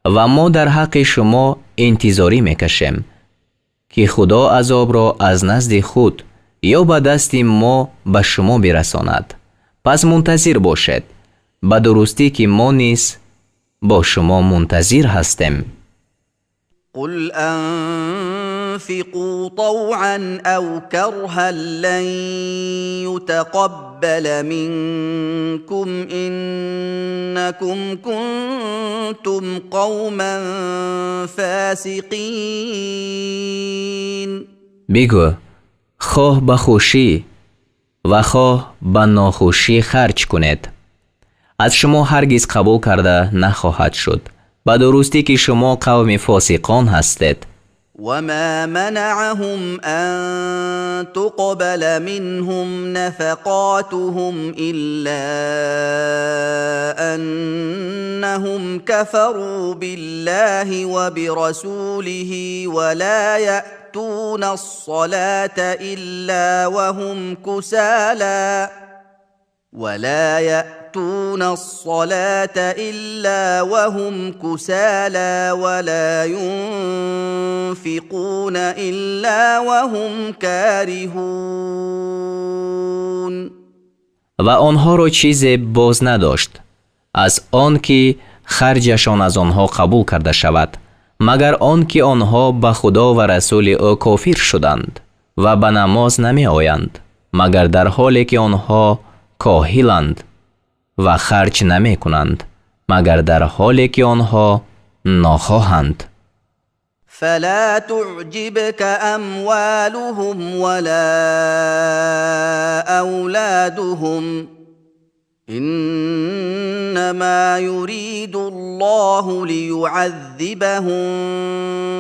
و ما در حق شما انتظاری میکشیم که خدا عذاب را از نزد خود یا به دست ما به شما برساند. پس منتظر باشید، به درستی که ما نیز با شما منتظر هستیم. قل أنفقوا طوعا أو كرها لن يتقبل منكم إنكم كنتم قوما فاسقين. بگو خواه به خوشی و خواه به ناخوشی خرج کنید، از شما هرگز قبول کرده نخواهد شد، به درستی که شما قوم فاسقان هستید. وما منعهم أن تقبل منهم نفقاتهم إلا أنهم كفروا بالله وبرسوله ولا يأتون الصلاة إلا وهم كسالى ولا يأتون الصلاة إلا وهم كسالى ولا ينفقون إلا وهم كارهون. و آنها را چیز باز نداشت از آن که خرجشان از آنها قبول کرده شود، مگر آن که آنها به خدا و رسول او کافر شدند و به نماز نمی آیند، مگر در حالی که آنها کاهلند و خرج نمی کنند، مگر در حالی که آنها ناخواهند. فلا تعجبك اموالهم ولا اولادهم انما يريد الله ليعذبهم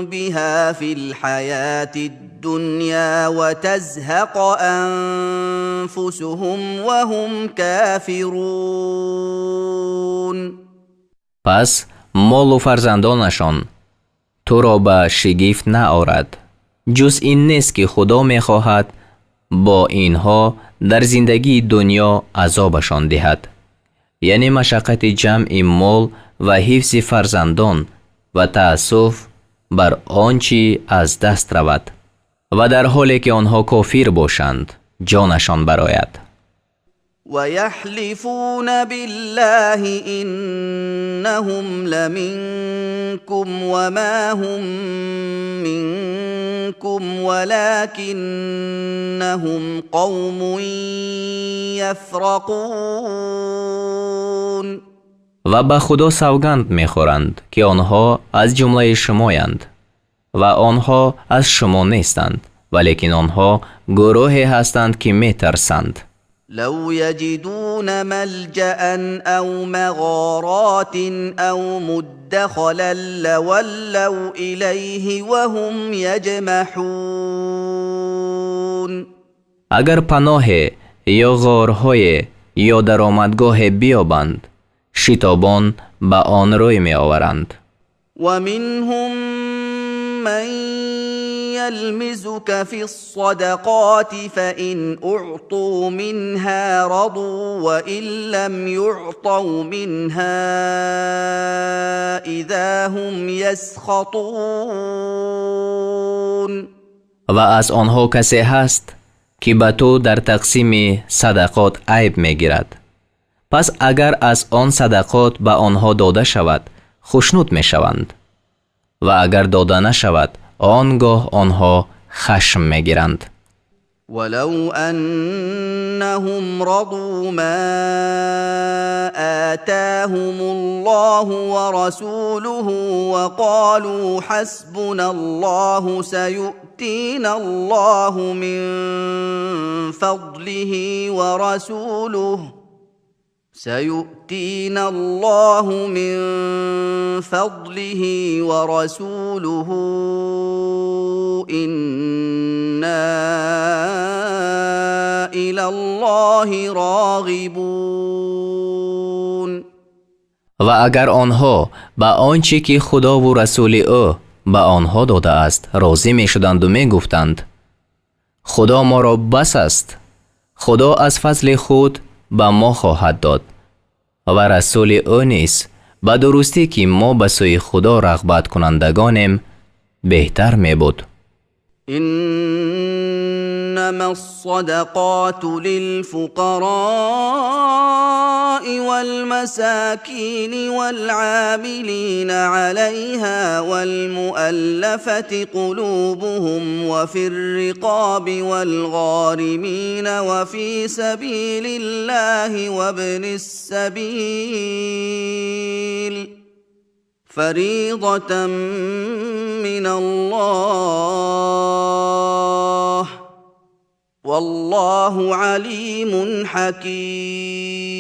بها في الحياة الدنيا وتزهق انفسهم وهم كافرون. پس مال و فرزندانشان تو را به شگفت نآورد، جز این نیست که خدا می‌خواهد با اینها در زندگی دنیا عذابشان دهد، یعنی مشقت جمع مال و حفظ فرزندان و تأسف بر آنچه از دست رود، و در حالی که آنها کافر باشند جانشان براید. ويحلفون بالله إنهم لمنكم وما هم منكم ولكنهم قوم يفرقون. و به خدا سوگند میخورند که آنها از جمله شمایند و آنها از شما نیستند، ولیکن آنها گروهی هستند که میترسند. لو يجدون ملجأ أو مغارات أو مدخلا لولوا إليه وهم يجمحون. اگر پناه یا غارهای یا درآمدگاه بیابند، شتابان به آن روی می آورند. ومنهم من يلمزك في الصدقات فإن أعطوا منها رضوا وإن لم يعطوا منها إذا هم يسخطون. و از آنها کسی هست که به تو در تقسیم صدقات عیب میگیرد، پس اگر از آن صدقات به آنها داده شود хушнуд мешаванд ва агар дода нашавад, он гоҳ онҳо хашм мегиранд. ولو أنهم رضوا ما آتاهم الله ورسوله وقالوا حسبنا الله سيؤتينا الله من فضله ورسوله سيؤتينا الله من فضله ورسوله إنا إلى الله راغبون. و اگر آنها به آنچه که خدا و رسول او به آنها داده است راضی می شدند و می گفتند خدا ما را بس است، خدا از فضل خود به ما خواهد داد و رسول او نیز به درستی که ما به سوی خدا رغبت کنندگانیم بهتر می بود. انما الصدقات للفقراء والمساكين والعاملين عليها والمؤلفة قلوبهم وفي الرقاب والغارمين وفي سبيل الله وابن السبيل فريضة من الله والله علیم حکیم.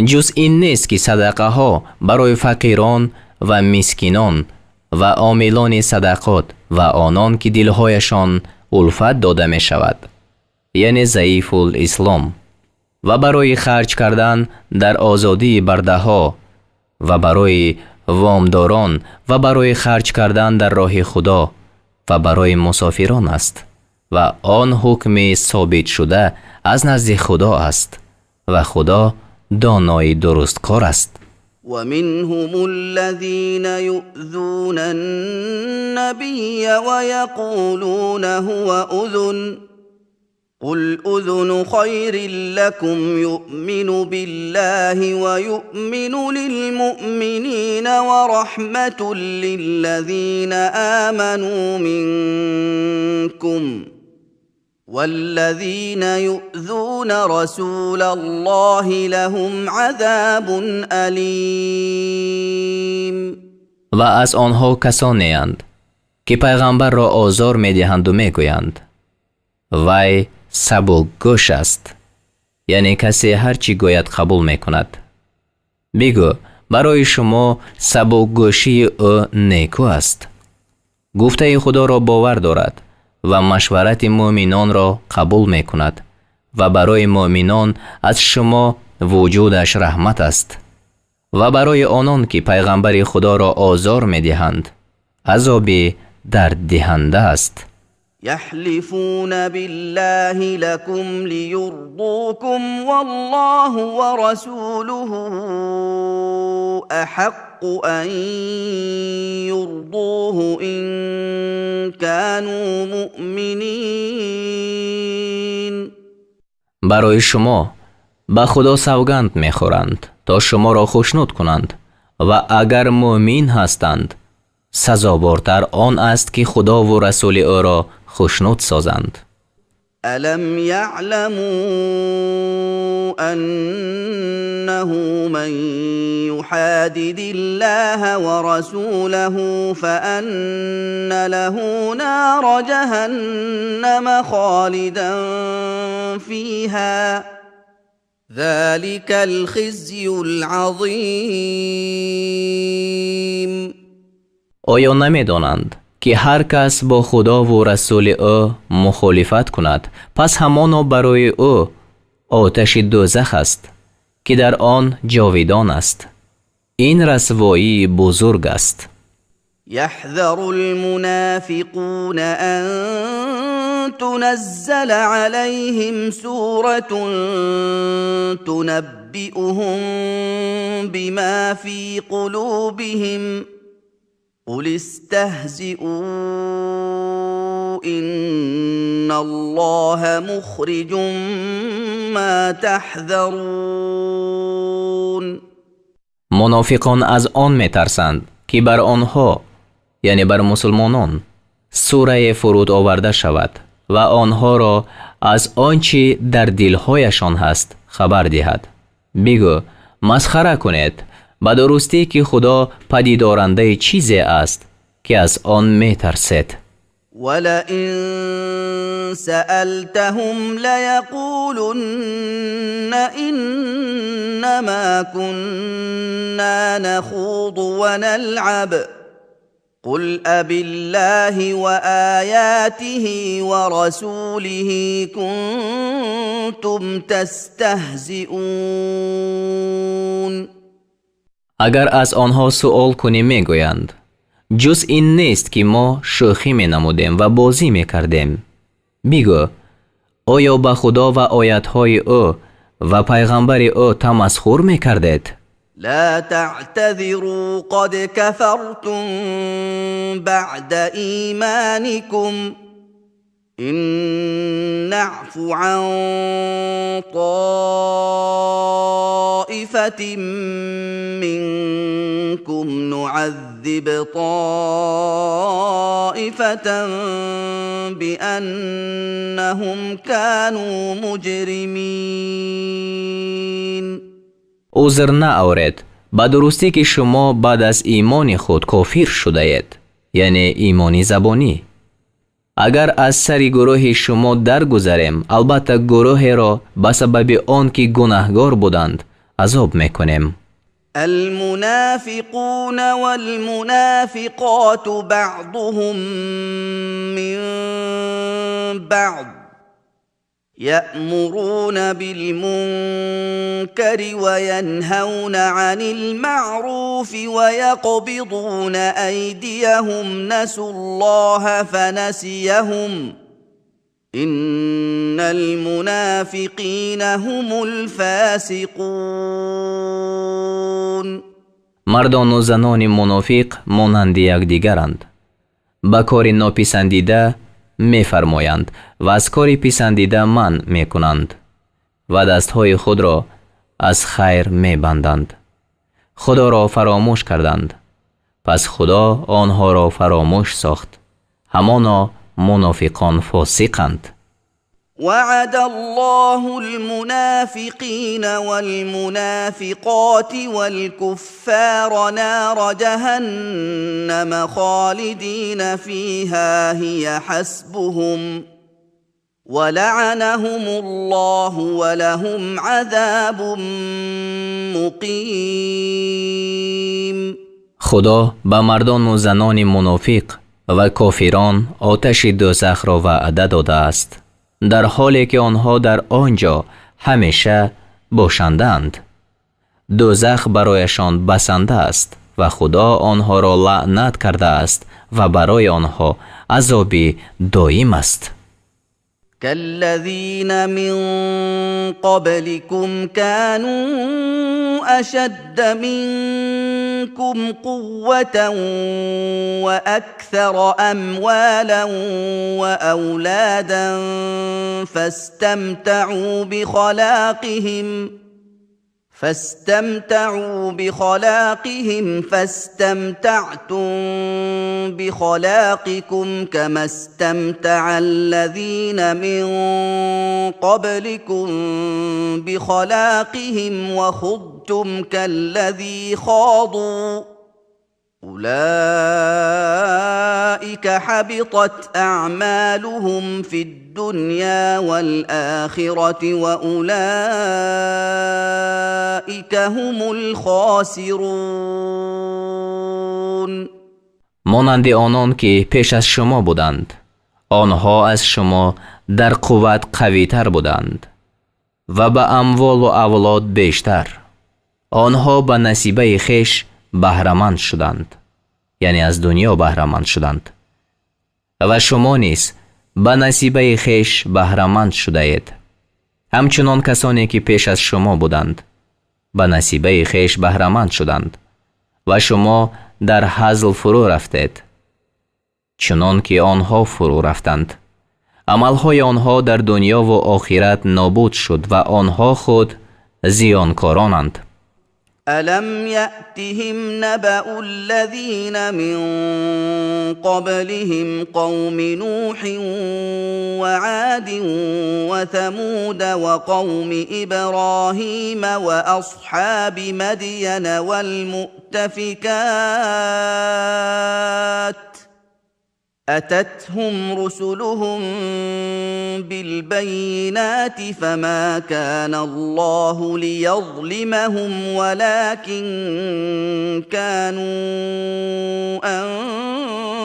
جز این نیست که صدقه ها برای فقیران و مسکینان و عاملان صدقات و آنان که دلهایشان الفت داده می شود، یعنی ضعیف الاسلام، و برای خرج کردن در آزادی برده ها و برای وامداران و برای خرج کردن در راه خدا و برای مسافران است و آن حکم ثابت شده از نزد خدا است و خدا دانای درستکار است. و منهم الذين يؤذون النبي ويقولون هو اذن قل اذن خير لكم يؤمن بالله ويؤمن للمؤمنين ورحمة للذين آمنوا منكم والذين يؤذون رسول الله لهم عذاب أليم. و از آنها کسانی اند که پیغمبر را آزار میدهند و میگویند وی سبک گوش است، یعنی کسی هرچی گوید قبول میکند. بگو برای شما سبک گوشی او نیکو است، گفته خدا را باور دارد و مشورت مؤمنان را قبول میکند و برای مؤمنان از شما وجودش رحمت است و برای آنان که پیغمبر خدا را آزار میدهند عذاب درد دهنده است. يحلفون بالله لكم ليرضوكم والله ورسوله أحق أن يرضوه إن كانوا مؤمنين. برای شما به خدا سوگند میخورند تا شما را خوشنود کنند و اگر مؤمن هستند سزاوارتر آن است که خدا و رسول او را خوشنود سازند. الم یعلموا انه من یحادد الله ورسوله فان له نار جهنم خالدا فیها ذلك الخزی العظیم. آیا نمیدانند که هر کس با خدا و رسول او مخالفت کند پس همانا برای او آتش دوزخ است که در آن جاویدان است. این رسوایی بزرگ است. یحذر المنافقون ان تنزل عليهم سورة تنبئهم بما في قلوبهم قل استهزئوا إن الله مخرج ما تحذرون. Мунофиқон аз он метарсанд, ки бар онҳо, яъне бар мусулмонон, сурае фуруд оварда шавад ва онҳоро аз он чӣ дар дилҳояшон ҳаст хабар диҳад. Бигӯ: масхара кунед, ба дурустӣ ки Худо падидорандаи чизе аст, ки аз он метарсед. ولئن سألتهم ليقولن إنما كنا نخوض ونلعب قل أبالله وآياته ورسوله كنتم تستهزئون. Агар аз онҳо суол кунӣ, мегӯянд: ҷуз ин нест, ки мо шӯхӣ менамудем ва бозӣ мекардем. Бигӯ: оё ба Худо ва оятҳои ӯ ва пайғамбари ӯ тамасхур мекардед? لا تعتذروا قد كفرتم بعد إيمانكم إن نعف عن طائفة منكم نعذب طائفة بأنهم كانوا مجرمين. Узр наоред, ба дурустӣ ки шумо баъд аз имони худ кофир шудаед, яъне имони забонӣ. Агар аз сари гурӯҳи шумо даргузарем, албатта гурӯҳеро ба сабаби он ки гунаҳгор буданд азоб мекунем. المنافقون والمنافقات بعضهم من بعض يأمرون بالمنكر وينهون عن المعروف ويقبضون أيديهم نسوا الله فنسيهم إن المنافقين هم الفاسقون. Мардону занони мунофиқ монанди якдигаранд, ба кори нописандида мефармоянд ва аз кори писандида манъ мекунанд ва дастҳои худро аз хайр мебанданд. Худоро фаромӯш карданд, пас Худо онҳоро фаромӯш сохт. Ҳамоно мунофиқон фосиқанд. وعد الله المنافقين والمنافقات والكفار نار جهنم خالدين فيها هي حسبهم ولعنهم الله ولهم عذاب مقيم. Худо ба мардону занони мунофиқ ва кофирон оташи дӯзахро ваъда додааст, дар ҳоле ки онҳо дар он ҷо ҳамеша бошандаанд. Дӯзах барояшон басанда аст ва Худо онҳоро лаънат кардааст ва барои онҳо азоби доим аст. كالذين من قبلكم كانوا أشد منكم قوة وأكثر أموالا وأولادا فاستمتعوا بخلاقهم فاستمتعتم بخلاقكم كما استمتع الذين من قبلكم بخلاقهم وخضتم كالذي خاضوا أولئك حبطت أعمالهم في الدنيا والآخرة وأولئك هم الخاسرون. Монанди онон ки пеш аз шумо буданд, онҳо аз шумо дар қувват қавитар буданд ва ба амволу авлод бештар. Онҳо ба насибаи хеш баҳраманд шуданд, яъне аз дунё баҳраманд шуданд, ва шумо низ ба насибаи хеш баҳраманд шудаед, ҳамчунон касоне ки пеш аз шумо буданд ба насибаи хеш баҳраманд шуданд, ва шумо дар ҳазл фурӯ рафтед, чунон ки онҳо фурӯ рафтанд. Амалҳои онҳо дар дунёву охират нобуд шуд ва онҳо худ зиёнкоронанд. ألم يأتهم نبأ الذين من قبلهم قوم نوح وعاد وثمود وقوم إبراهيم وأصحاب مدين والمؤتفكات أتتهم رسلهم بالبينات فما كان الله ليظلمهم ولكن كانوا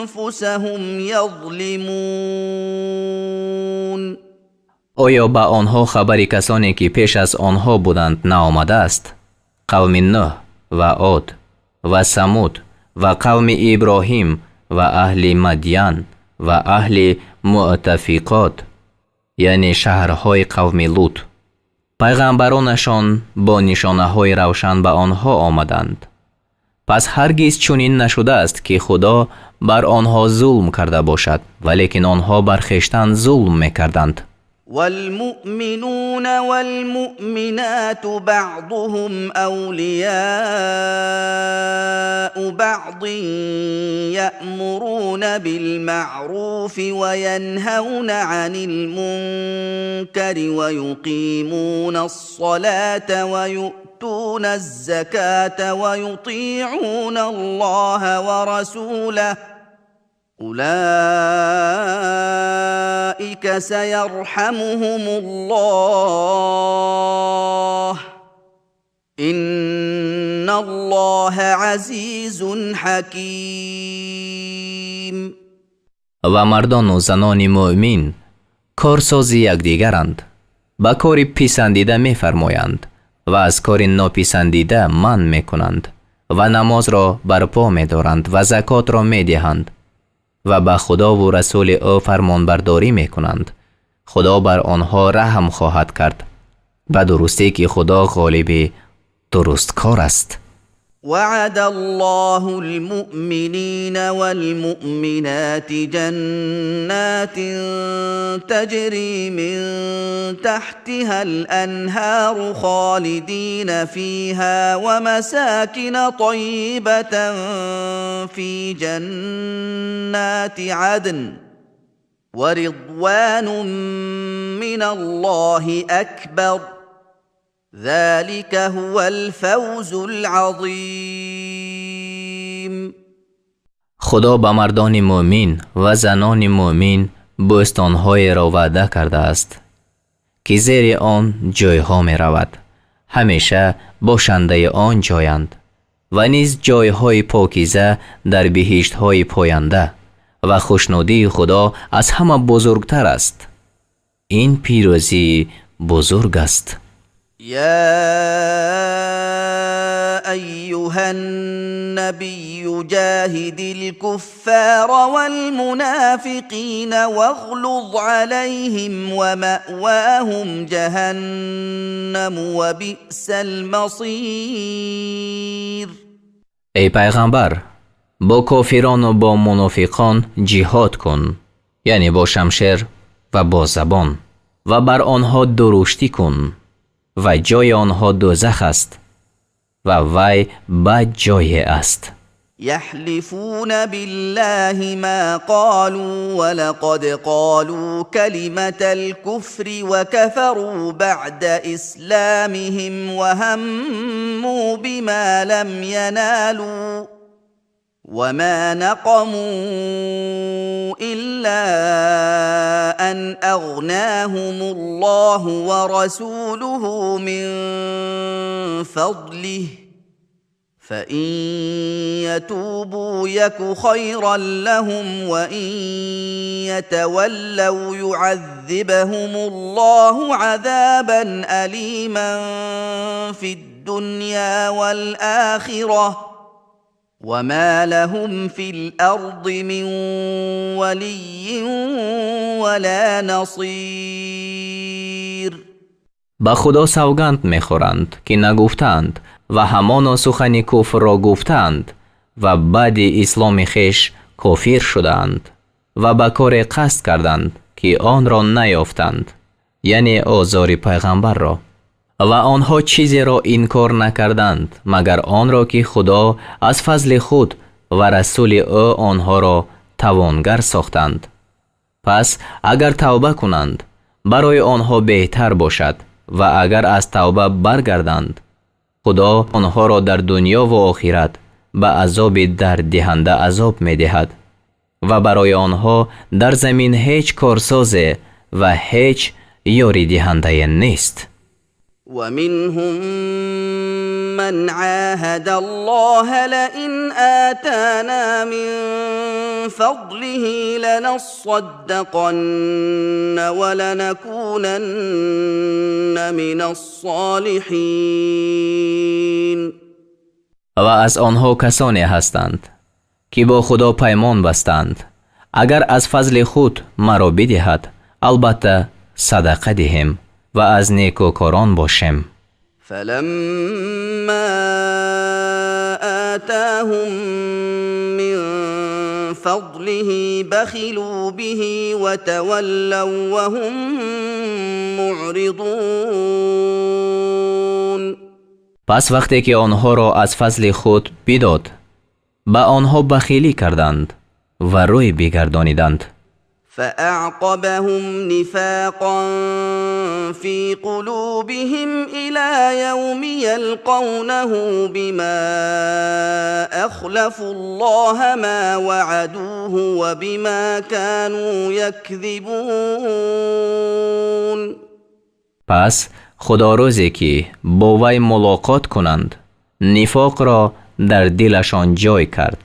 أنفسهم يظلمون. آیا به آنها خبری کسانی که پیش از آنها بودند نآمده است؟ قوم نوح و عاد و ثمود و قوم ابراهیم و اهل مدین و اهل مؤتفقات، یعنی شهرهای قوم لوط. پیغمبرانشان با نشانه های روشن به آنها آمدند. پس هرگز چنین نشده است که خدا بر آنها ظلم کرده باشد، ولیکن آنها بر خویشتن ظلم میکردند. والمؤمنون والمؤمنات بعضهم أولياء بعض يأمرون بالمعروف وينهون عن المنكر ويقيمون الصلاة ويؤتون الزكاة ويطيعون الله ورسوله أولئك سيرحمهم الله إن الله عزيز حكيم. و مردان و زنان مؤمن کارساز یکدیگرند، به کار پسندیده میفرمایند و از کار ناپسندیده منع میکنند و نماز را برپا میدارند و زکات را میدهند و به خدا و رسول او فرمانبرداری میکنند. خدا بر آنها رحم خواهد کرد. به درستی که خدا غالب درست کار است. وعد الله المؤمنين والمؤمنات جنات تجري من تحتها الأنهار خالدين فيها ومساكن طيبة في جنات عدن ورضوان من الله أكبر ذلك هو الفوز العظیم. خدا به مردان مؤمن و زنان مؤمن بوستانهای را وعده کرده است که زیر آن جویها می رود، همیشه باشنده آن جایند، و نیز جایهای پاکیزه در بهشت‌های پاینده و خوشنودی خدا از همه بزرگتر است. این پیروزی بزرگ است. یا ایها النبی جاهد الكفار والمنافقین واغلظ علیهم ومأواهم جهنم وبئس المصیر. ای پیغمبر، با کافران و با منافقان جهاد کن، یعنی با شمشیر و با زبان، و بر آنها درشتی کن و جای آنها دوزخ است و وی بد جای است. یحلفون بالله ما قالوا ولقد قالوا كلمة الكفر وكفروا بعد إسلامهم وهموا بما لم ينالوا وما نقموا إلا أن أغناهم الله ورسوله من فضله فإن يتوبوا يك خيرا لهم وإن يتولوا يعذبهم الله عذابا أليما في الدنيا والآخرة وما لهم في الأرض من ولي ولا نصير. به خدا سوگند میخورند که نگفتند و همانا سخن کفر را گفتند و بعد اسلام خویش کافر شدند و به کار قصد کردند که آن را نیافتند، یعنی آزار پیغمبر را، و آنها چیزی را انکار نکردند مگر آن را که خدا از فضل خود و رسول او آنها را توانگر ساختند. پس اگر توبه کنند برای آنها بهتر باشد و اگر از توبه برگردند خدا آنها را در دنیا و آخرت به عذاب درددهنده عذاب می‌دهد و برای آنها در زمین هیچ کارساز و هیچ یاری دهنده نیست. ومنهم من عاهد الله لئن آتانا من فضله لنصدقن ولنكونن من الصالحین. و از آنها کسانی هستند که با خدا پیمان بستند اگر از فضل خود مرا بدهد البته صدقه دهیم و از نیکوکاران باشیم. فلما آتاهم من فضله بخلوا به وتولوا وهم معرضون. پس وقتی که آنها را از فضل خود بداد به آنها بخیلی کردند و روی بگردانیدند. فأعقبهم نفاقا في قلوبهم إلى يوم يلقونه بما أخلفوا الله ما وعدوه وبما كانوا يكذبون. پس خدا روزی که با وی ملاقات کنند نفاق را در دلشان جای کرد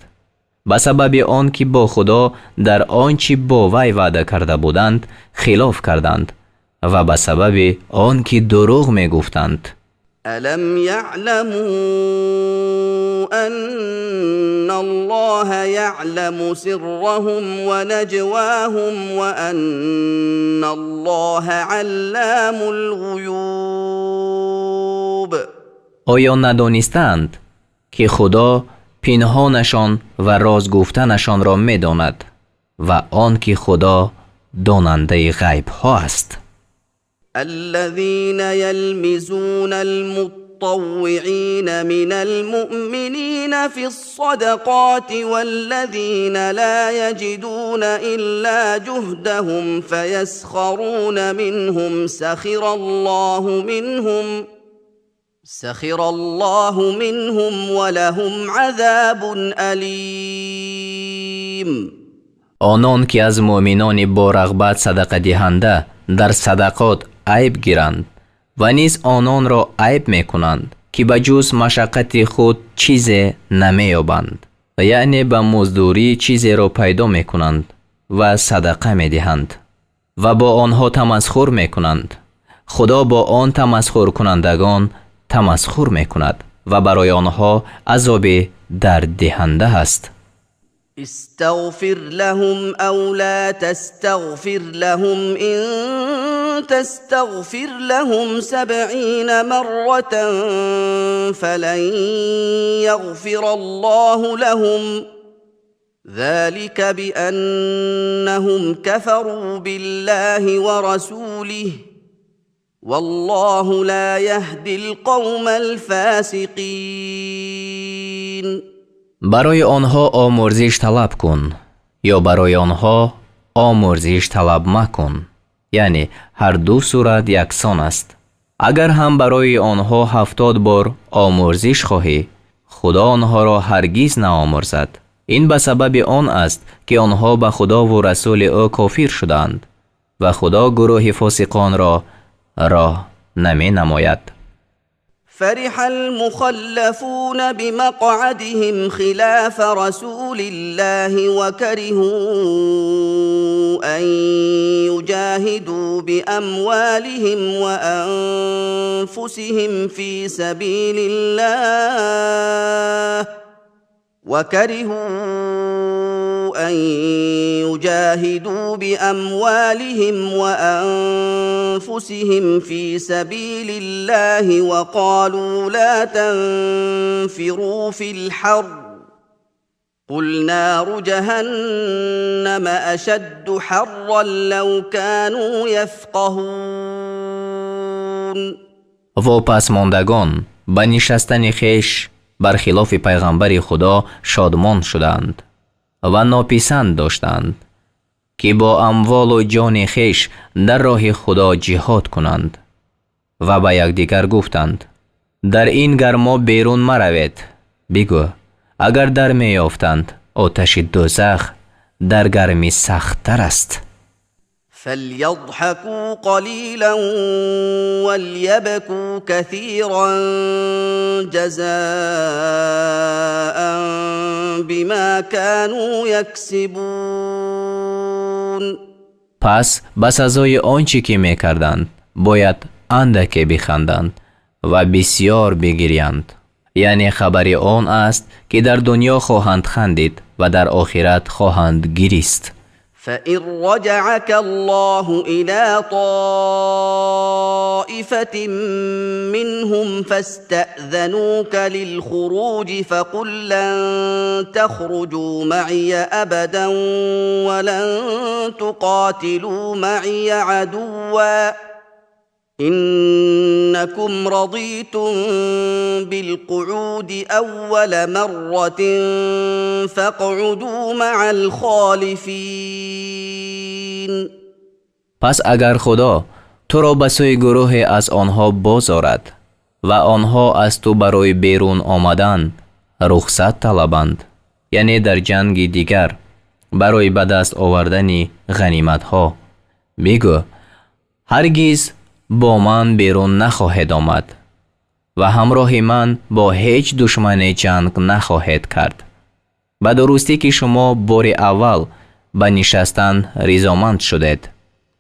به سبب آن که با خدا در آنچه با وی وعده کرده بودند خلاف کردند و به سبب آن که دروغ می گفتند. الم یعلموا ان الله یعلم سرهم ونجواهم وان الله علام الغیوب. آیا ندانستند که خدا پنهانشان و راز گفتنشان را می‌داند و آن که خدا داننده غیب ها است. الذين يلمزون المطوعين من المؤمنين في الصدقات والذين لا يجدون إلا جهدهم فيسخرون منهم سخر الله منهم ولهم عذاب أليم. آنان که از مؤمنان با رغبت صدقه دهنده در صدقات عیب گیرند و نیز آنان را عیب میکنند که به جز مشقت خود چیز نمییابند، یعنی به مزدوری چیزی را پیدا میکنند و صدقه میدهند و با آنها تمسخر میکنند. خدا با آن تمسخر کنندگان تمسخر میکند و برای آنها عذاب درددهنده است. استغفر لهم او لا تستغفر لهم ان تستغفر لهم 70 مرة فلن يغفر الله لهم ذلك بأنهم كفروا بالله ورسوله والله لا يهدي القوم الفاسقين. برای آنها آمرزش طلب کن یا برای آنها آمرزش طلب مکن، یعنی هر دو صورت یکسان است. اگر هم برای آنها 70 بار آمرزش خواهی، خدا آنها را هرگز نآمرزد. این به سبب آن است که آنها به خدا و رسول او کافر شدند و خدا گروه فاسقان را راه نمی نماید. فرح المخلفون بمقعدهم خلاف رسول الله وكرهوا أن يجاهدوا بأموالهم وأنفسهم في سبيل الله وكرهوا أن يجاهدوا بأموالهم وأنفسهم في سبيل الله وقالوا لا تنفروا في الحر قل نار جهنم أشد حرا لو كانوا يفقهون. واپسماندگان به نشستن خویش برخلاف پیغمبر خدا شادمان شدند و ناپسند داشتند که با اموال و جان خویش در راه خدا جهاد کنند و به یکدیگر گفتند در این گرما بیرون مروید. بگو اگر در میافتند آتش دوزخ در گرمی سخت‌تر است. فليضحكوا قليلا وليبكوا كثيرا جزاء بما كانوا يكسبون. پس به سزای آنچه که میکردند باید اندکی بخندند و بسیار بگریند. یعنی خبر آن است که در دنیا خواهند خندید و در آخرت خواهند گریست. فإن رجعك الله إلى طائفة منهم فاستأذنوك للخروج فقل لن تخرجوا معي أبدا ولن تقاتلوا معي عدوا إنكم رضيتم بالقعود أول مرة فاقعدوا مع الخالفين. پس اگر خدا تو را به سوی گروه از آنها باز آرد و آنها از تو برای بیرون آمدن رخصت طلبند، یعنی در جنگ دیگر برای به دست آوردن غنیمت‌ها، بگو هرگز با من بیرون نخواهد آمد و همراه من با هیچ دشمن جنگ نخواهد کرد. به درستی که شما بار اول به نشستن رضامند شدید،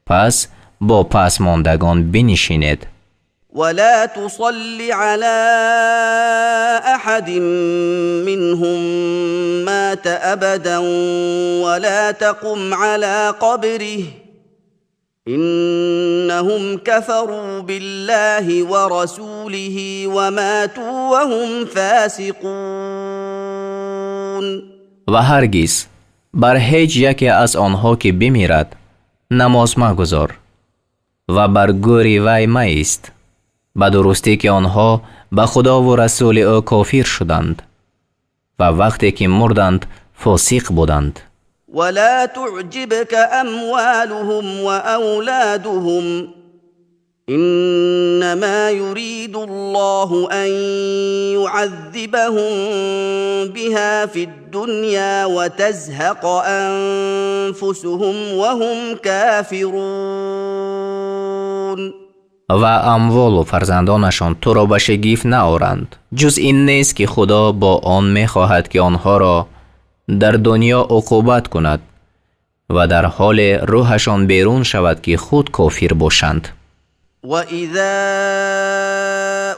پس با پسماندگان بنشینید. ولا تصل على احد منهم مات ابدا ولا تقم على قبره انهم كفروا بالله ورسوله وماتوا وهم فاسقون. و هرگز بر هیچ یکی از آنها که بمیرد نماز مگذار و بر گور وی مایست، به درستی که آنها به خدا و رسول او کافر شدند و وقتی که مردند فاسق بودند. ولا تعجبك اموالهم واولادهم انما يريد الله ان يعذبهم بها في الدنيا وتزهق انفسهم وهم كافرون. و اموال و فرزندانشان تو را به شگفت نآورند، جز این نیست که خدا با آن میخواهد که آنها را در دنیا عقوبت کند و در حال روحشان بیرون شود که خود کافر باشند. وَإِذَا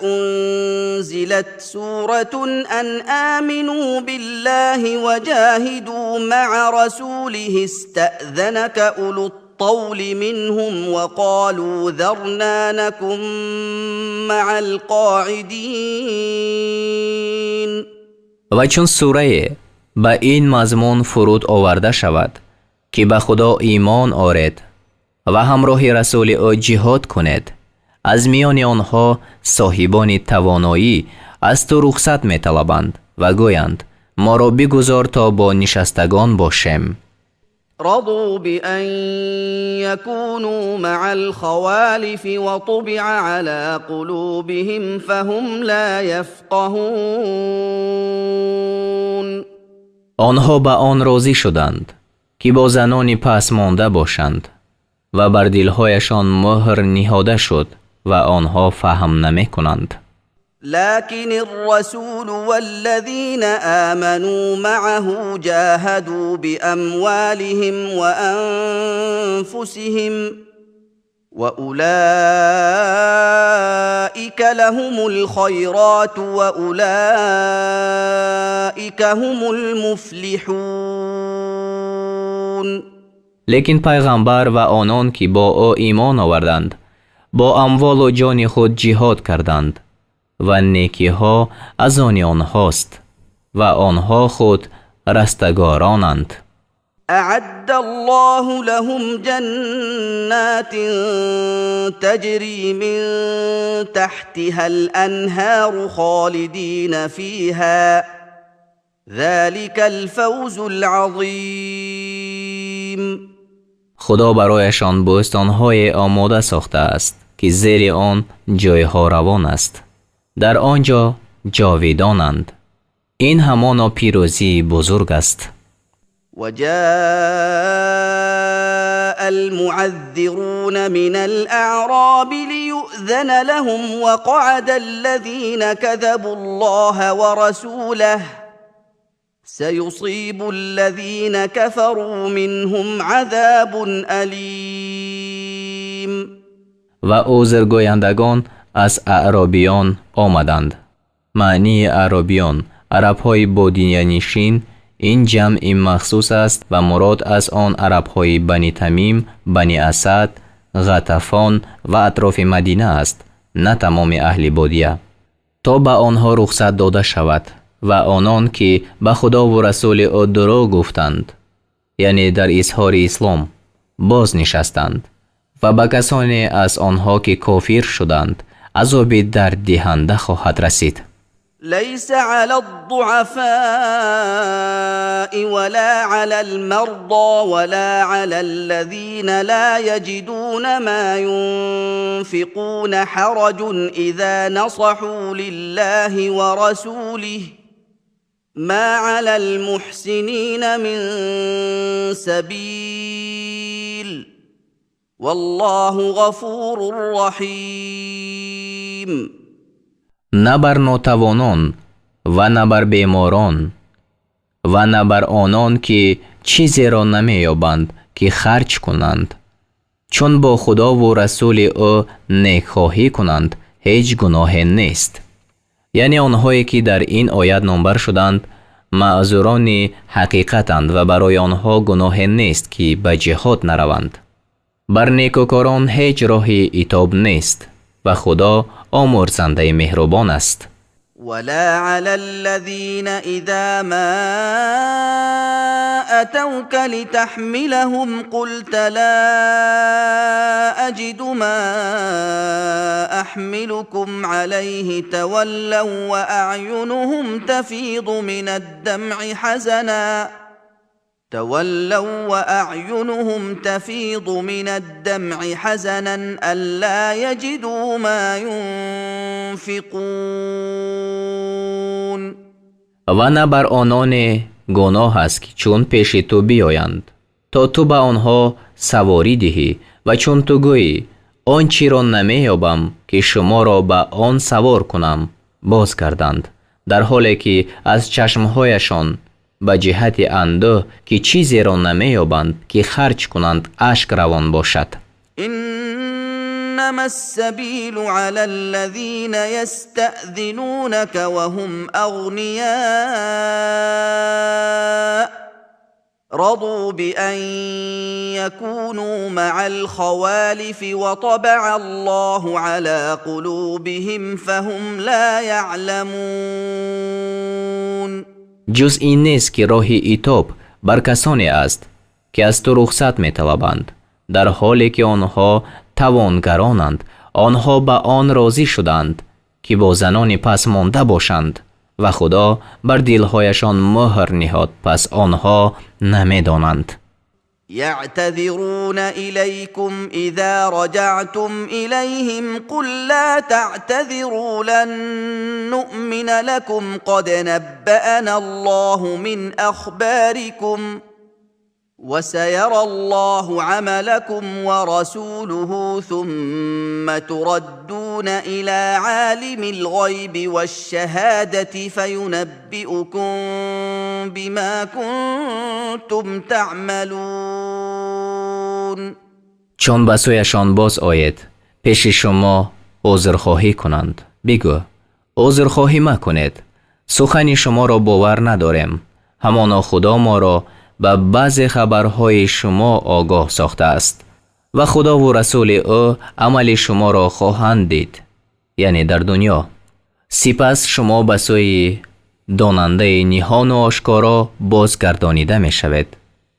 أُنزِلَتْ سُورَةٌ أَنْ آمِنُوا بِاللَّهِ وَجَاهِدُوا مَعَ رَسُولِهِ اسْتَأْذَنَكَ أُولُو الطَّوْلِ مِنْهُمْ وَقَالُوا ذَرْنَا نَكُن مَعَ الْقَاعِدِينَ. و چون سوره به این مضمون فرود آورده شود که به خدا ایمان آرید و همراه رسول او جهاد کنید، از میان آنها صاحبان توانایی از تو رخصت می طلبند و گویند ما را بگذار تا با نشستگان باشیم. رضوا بأن يكونوا مع الخوالف وطبع على قلوبهم فهم لا يفقهون. آنها به آن راضی شدند که با زنان پس مانده باشند و بر دلهایشان مهر نهاده شد و آنها فهم نمی کنند. لكن الرسول والذين آمنوا معه جاهدوا بأموالهم وأنفسهم وأولئك لهم الخيرات وأولئك هم المفلحون. لیکن پیغمبر و آنان که با او ایمان آوردند با اموال و جان خود جهاد کردند و نیکیها از آن آنهاست و آنها خود رستگارانند. أعد الله لهم جنات تجري من تحتها الأنهار خالدين فيها ذلك الفوز العظيم. Худо барояшон бӯстонҳое омода сохтааст, ки зери он ҷойҳо равон аст, дар он ҷо ҷовидонанд. Ин ҳамоно пирӯзии бузург аст. وجاء المعذرون من الأعراب ليؤذن لهم وقعد الذين كذبوا الله ورسوله سيصيب الذين كفروا منهم عذاب أليم. Ва узргӯяндагон аз аъробиён омаданд. Маънии аъробиён арабҳои бодиянишин. Ин ҷамъи махсус аст ва мурод аз он арабҳои Бани Тамим, Бани Асад, Ғатафон ва атрофи Мадина аст, на тамоми аҳли бодия, то ба онҳо рухсат дода шавад. Ва онон ки ба Худову расули ӯ дурӯғ гуфтанд, яъне дар изҳори ислом, боз нишастанд, ва ба касоне аз онҳо ки кофир шуданд, азоби дарддиҳанда хоҳад расид. ليس على الضعفاء ولا على المرضى ولا على الذين لا يجدون ما ينفقون حرج اذا نصحوا لله ورسوله ما على المحسنين من سبيل والله غفور رحيم. На бар нотавонон ва на бар беморон ва на бар онон ки чизеро намеёбанд, ки харҷ кунанд, чун бо Худову расули ӯ некхоҳӣ кунанд, ҳеҷ гуноҳе нест. Яъне онҳое ки дар ин оят номбар шуданд, маъзурони ҳақиқатанд ва барои онҳо гуноҳе нест, ки ба ҷиҳод нараванд. Бар некӯкорон ҳеҷ роҳи итоб нест ва Худо омӯрзандаи меҳрубон аст. ولا على الذين اذا ما اتوك لتحملهم قلت لا اجد ما احملكم عليه تولوا واعينهم تفيض من الدمع حزنا تولوا واعينهم تفيض من الدمع حزنا الا يجدوا ما ينفقون. Ва на бар ононе гуноҳ аст, ки чун пеши ту биёянд, то ту ба онҳо саворӣ диҳӣ, ва чун ту гӯӣ: он чиро намеёбам, ки шуморо ба он савор кунам, боз гарданд, дар ҳоле ки аз чашмҳояшон ба ҷиҳати андӯҳ, ки чизеро намеёбанд, ки харҷ кунанд, ашк равон бошад. انما السبيل على الذين يستاذنونك وهم اغنياء رضوا بان يكونوا مع الخوالف وطبع الله على قلوبهم فهم لا يعلمون. Ҷуз ин нест, ки роҳи итоб бар касоне аст, ки аз ту рухсат металабанд, дар ҳоле ки онҳо тавонгаронанд. Онҳо ба он розӣ шуданд, ки бо занони пасмонда бошанд, ва Худо бар дилҳояшон мӯҳр ниҳод, пас онҳо намедонанд. يعتذرون اليكم اذا رجعتم اليهم قل لا تعتذروا لن نؤمن لكم قد نبانا الله من اخباركم وسيرى الله عملكم ورسوله ثم تردون الى عالم الغيب والشهاده فينبئكم بما كنتم تعملون. Чун ба сӯяшон боз оед, пеши шумо узрхоҳӣ кунанд, бигӯ: узрхоҳӣ макунед, сухани шуморо бовар надорем. Ҳамоно Худо моро ба баъзе хабарҳои шумо огоҳ сохтааст ва Худову расули ӯ амали шуморо хоҳанд дид, яъне дар дунё. Сипас шумо ба сӯи донандаи ниҳону ошкоро бозгардонида мешавед.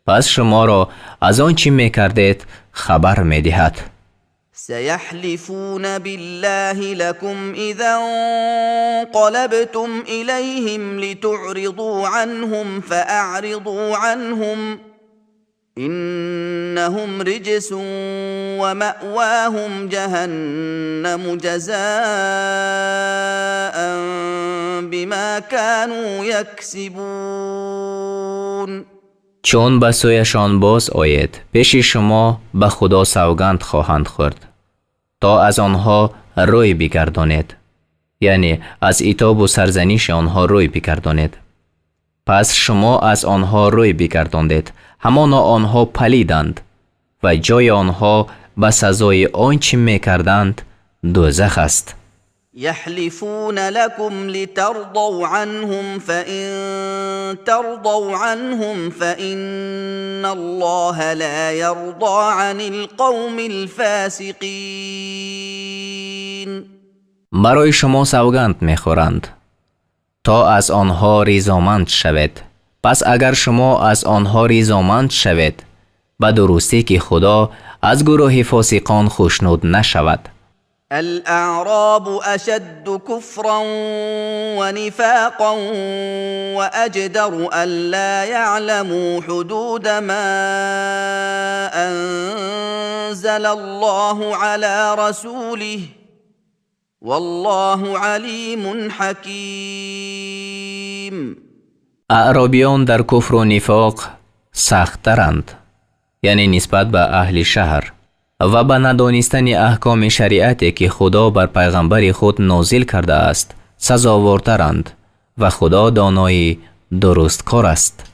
پس شما را از آن چی میکردید خبر میدهد. سيحلفون بالله لكم إذا انقلبتم إليهم لتعرضوا عنهم فأعرضوا عنهم إنهم رجس ومأواهم جهنم جزاء بما كانوا يكسبون. چون به سویشان باز آید پیش شما به خدا سوگند خواهند خورد تا از آنها روی بگردانید، یعنی از عتاب و سرزنش آنها روی بگردانید. پس شما از آنها روی بگرداندید، همانا آنها پلیدند و جای آنها به سزای آنچه میکردند دوزخ است. يحلفون لكم لترضوا عنهم فإن ترضوا عنهم فإن الله لا يرضى عن القوم الفاسقين. برای شما سوگند میخورند تا از آنها رضامند شوید، پس اگر شما از آنها رضامند شوید به درستی که خدا از گروه فاسقان خوشنود نشود. الأعراب أشد كفرا ونفاقا وأجدر ألا يعلموا حدود ما أنزل الله على رسوله والله عليم حكيم. اعرابیان در کفر و نفاق سخت‌ترند، یعنی نسبت به اهل شهر، و به ندانستن احکام شریعتی که خدا بر پیغمبر خود نازل کرده است سزاوارترند و خدا دانای درستکار است.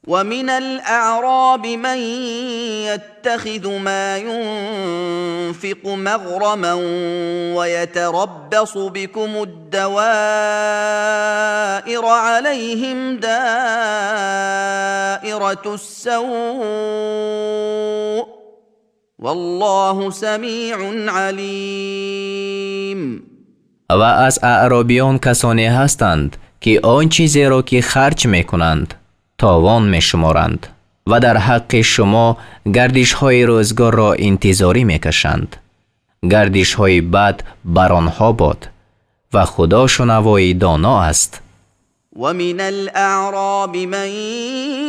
ومن الأعراب من يتخذ ما ينفق مغرما ويتربص بكم الدوائر عليهم دائرة السوء والله سمیع علیم. و از اعرابیان کسانی هستند که آن چیزی را که خرج میکنند تاوان میشمارند و در حق شما گردش های روزگار را انتظاری میکشند. گردش های بد بر آنها باد و خدا شنوای دانا است. ومن الأعراب من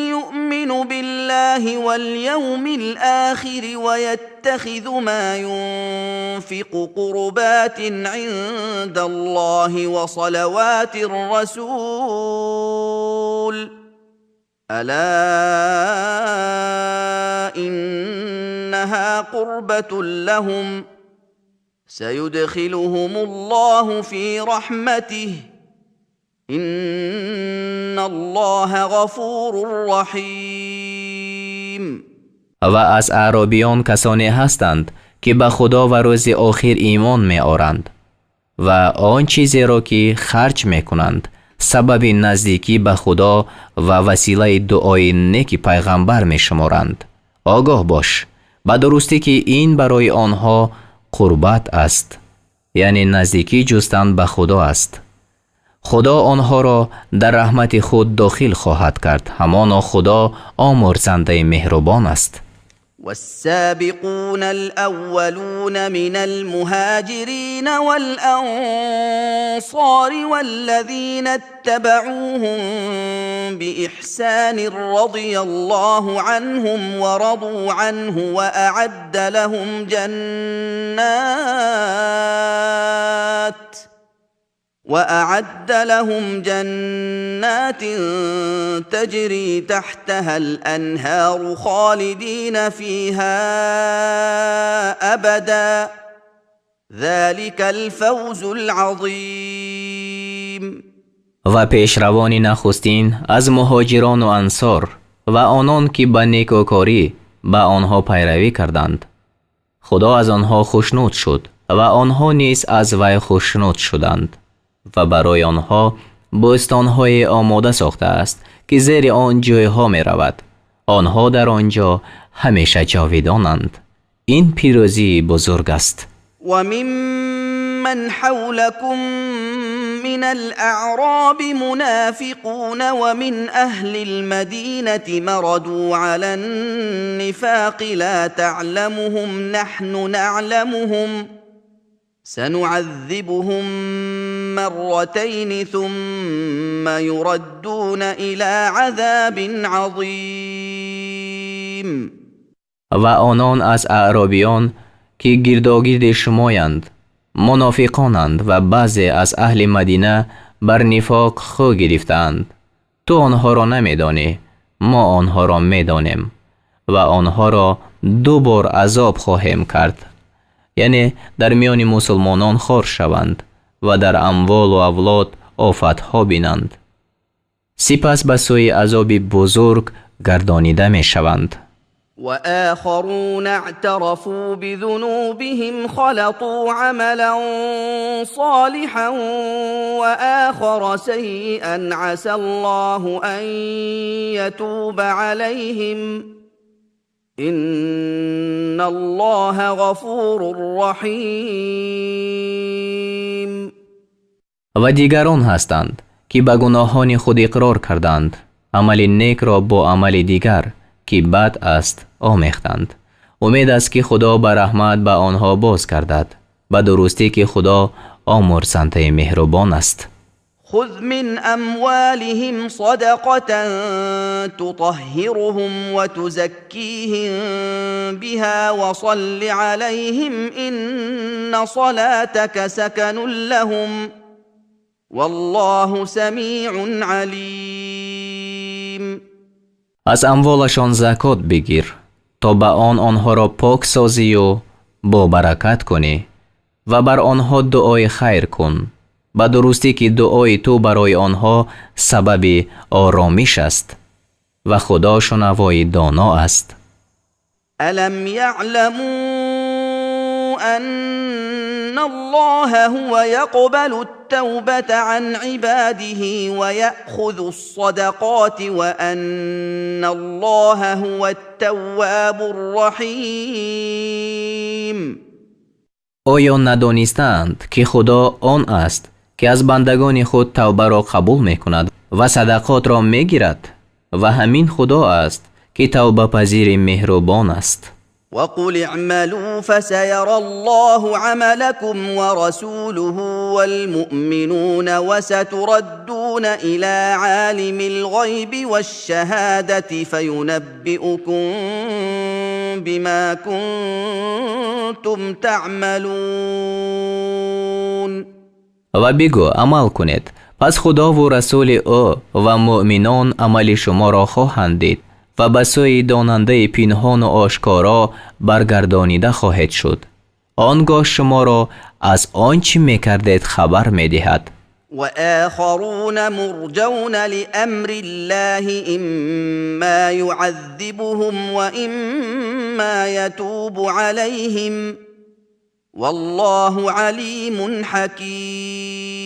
يؤمن بالله واليوم الآخر ويتخذ ما ينفق قربات عند الله وصلوات الرسول ألا إنها قربة لهم سيدخلهم الله في رحمته إن الله غفور رحیم. و از اعرابیان کسانی هستند که به خدا و روز آخر ایمان می آرند و آن چیزی را که خرج می کنند سبب نزدیکی به خدا و وسیله دعای نیک پیغمبر می شمارند. آگاه باش به درستی که این برای آنها قربت است، یعنی نزدیکی جستن به خدا است. خدا آنها را در رحمت خود داخل خواهد کرد، همانا خدا آمرزنده مهربان است. والسابقون الأولون من المهاجرين والأنصار والذين اتبعوهم بإحسان رضي الله عنهم ورضوا عنه وأعد لهم جنات تجري تحتها الأنهار خالدين فيها أبدا ذلك الفوز العظیم. و پیشروان نخستین از مهاجران و انصار و آنان که به نیکوکاری به آنها پیروی کردند، خدا از آنها خوشنود شد و آنها نیز از وی خوشنود شدند و برای آنها بستان‌های آماده ساخته است که زیر آن جویها می رود. آنها در آنجا همیشه جاویدانند. این پیروزی بزرگ است. و ممن حولکم من الأعراب منافقون ومن أهل المدينة مردوا على النفاق لا تعلمهم نحن نعلمهم سنعذبهم مرتين ثم يردون إلى عذاب عظيم. و آنان از اعرابیان که گرداگرد شمایند منافقانند و بعضی از اهل مدینه بر نفاق خو گرفتند. تو آنها را نمیدانی، ما آنها را میدانیم و آنها را دو بار عذاب خواهیم کرد، یعنی در میان مسلمانان خوار شوند و در اموال و اولاد آفتها بینند، سپس به سوی عذاب بزرگ گردانیده می شوند. وآخرون اعترفوا بذنوبهم خلطوا عملا صالحا وآخر سيئا عسى الله أن يتوب عليهم إن الله غفور رحیم. و دیگران هستند که به گناهان خود اقرار کردند، عمل نیک را با عمل دیگر که بد است آمیختند. امید است که خدا به رحمت به آنها باز گردد، به درستی که خدا آمرزنده مهربان است. خذ من اموالهم صدقة تطهرهم وتزكيهم بها وصل عليهم إن صلاتك سكن لهم والله سميع عليم. از اموالشان زکات بگیر تا به آن آنها را پاک سازی و با برکت کنی و بر آنها دعای خیر کن، به درستی که دعای تو برای آنها سبب آرامش است و خدا شنوای دانا است. الم یعلموا ان الله هو یقبل التوبة عن عباده ویأخذ الصدقات وان الله هو التواب الرحیم. آیا ندانستند که خدا آن است که از بندگان خود توبه را قبول میکند و صدقات را میگیرد و همین خدا است که توبه پذیر مهربان است. وقل اعملوا فسيرى الله عملكم ورسوله والمؤمنون وستردون إلى عالم الغيب والشهادة فينبئكم بما كنتم تعملون. و بگو عمل کنید، پس خدا و رسول او و مؤمنان عمل شما را خواهند دید و به سوی داننده پنهان و آشکارا برگردانیده خواهد شد. آنگاه شما را از آنچه میکردید خبر میدهد. وآخرون مرجون لأمر الله إما يعذبهم وإما يتوب عليهم والله علیم حکیم.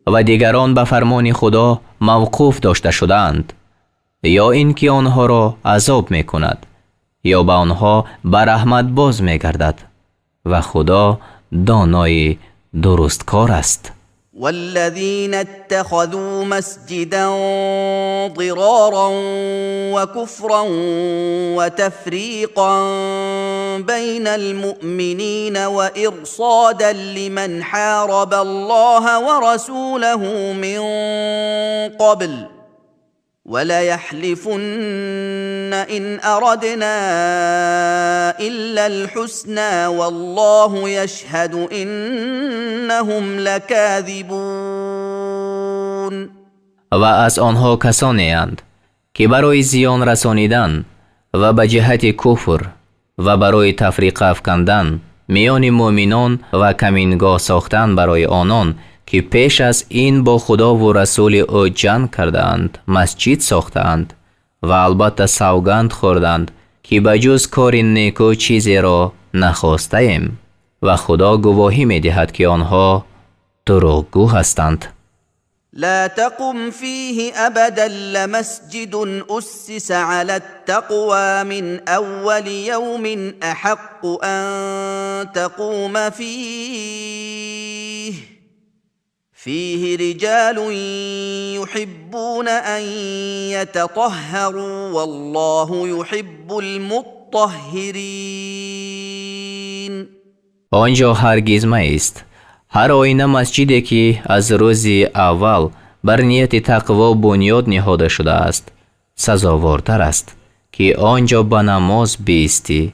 و دیگران به فرمان خدا موقوف داشته شدند، یا اینکه آنها را عذاب میکند یا به آنها به رحمت باز میگردد و خدا دانای درستکار است. والذین اتخذوا مسجدا ضرارا وكفرا وتفريقا بين المؤمنين وإرصادا لمن حارب الله ورسوله من قبل وليحلفن إن أردنا إلا الحسنى والله يشهد إنهم لكاذبون. و از آنها کسانی اند که برای زیان رسانیدن و به جهت کفر و برای تفریق افکندن میان مؤمنان و کمینگاه ساختن برای آنان که پیش از این با خدا و رسول او جنگ کردند مسجد ساختند و البته سوگند خوردند که به جز کار نیکو چیزی را نخواستیم و خدا گواهی می‌دهد که آنها دروغگو هستند. لا تقم فيه أبدا لمسجد أسس على التقوى من أول يوم أحق أن تقوم فيه فيه رجال يحبون أن يتطهروا والله يحب المطهرين. آنجا هرگز مایست. هر آینه مسجدی که از روز اول بر نیت تقوا بنیاد نهاده شده است سزاوارتر است که آنجا به نماز بیستی.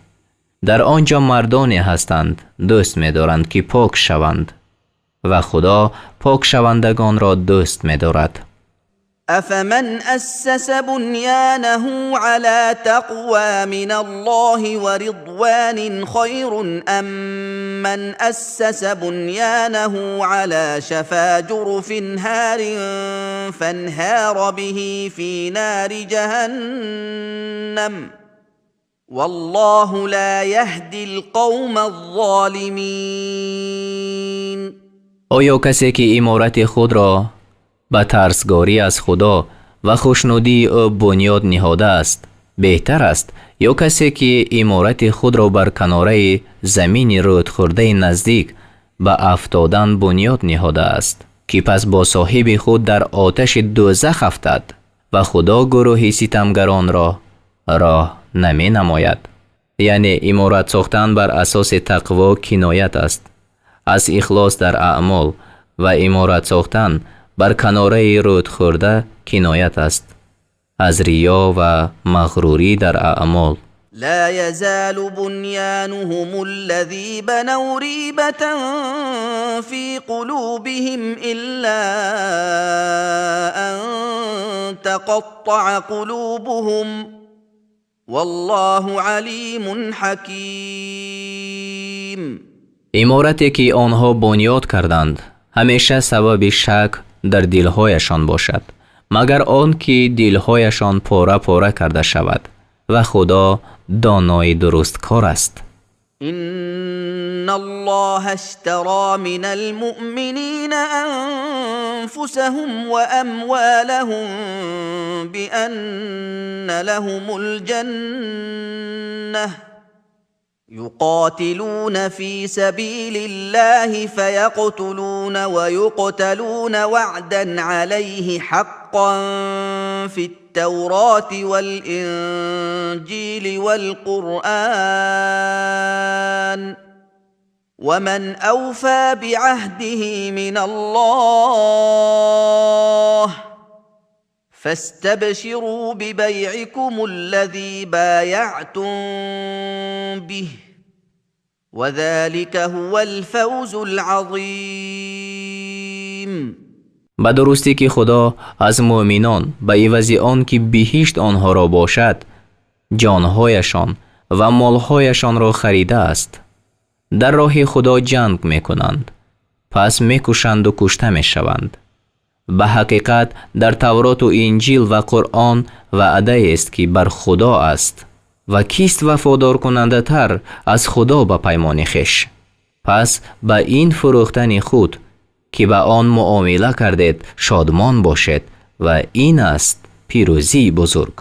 در آنجا مردانی هستند دوست می‌دارند که پاک شوند و خدا پاک شوندگان را دوست می‌دارد. افمن اسس بنیانه على تقوى من الله ورضوان خیر ام من اسس بنیانه على شفا جرف هار فانهار به في نار جهنم والله لا يهدي القوم الظالمین. آیا کسی که عمارت خود را به ترسگاری از خدا و خوشنودی او بنیاد نهاده است بهتر است یا کسی که عمارت خود را بر کناره زمین رودخورده نزدیک به افتادن بنیاد نهاده است که پس با صاحب خود در آتش دوزخ افتد و خدا گروه ستمگران را راه نمی نماید؟ یعنی عمارت ساختن بر اساس تقوا کنایت است از اخلاص در اعمال و عمارت ساختن بر کناره رود خورده کنایت است از ریا و مغروری در اعمال. لا يزال بنيانهم الذي بنوا ريبة في قلوبهم إلا أن تقطع قلوبهم والله عليم حكيم. عمارتی که آنها بنیاد کردند همیشه سبب شک در دلهایشان باشد مگر آن که دلهایشان پاره پاره کرده شود و خدا دانای درست کار است. ان الله اشترى من المؤمنین انفسهم واموالهم بان لهم الجنه يقاتلون في سبيل الله فيقتلون ويقتلون وعدا عليه حقا في التوراة والإنجيل والقرآن ومن أوفى بعهده من الله فاستبشروا ببيعكم الذي بايعتم به وذلك هو الفوز العظیم. به درستی که خدا از مؤمنان به عوض آن که بهشت آنها را باشد جانهایشان و مالهایشان را خریده است. در راه خدا جنگ میکنند پس میکشند و کشته میشوند. به حقیقت در تورات و انجیل و قرآن وعده است که بر خدا است و کیست وفادار کننده تر از خدا به پیمان خویش؟ پس به این فروختن خود که به آن معامله کردید شادمان باشید و این است پیروزی بزرگ.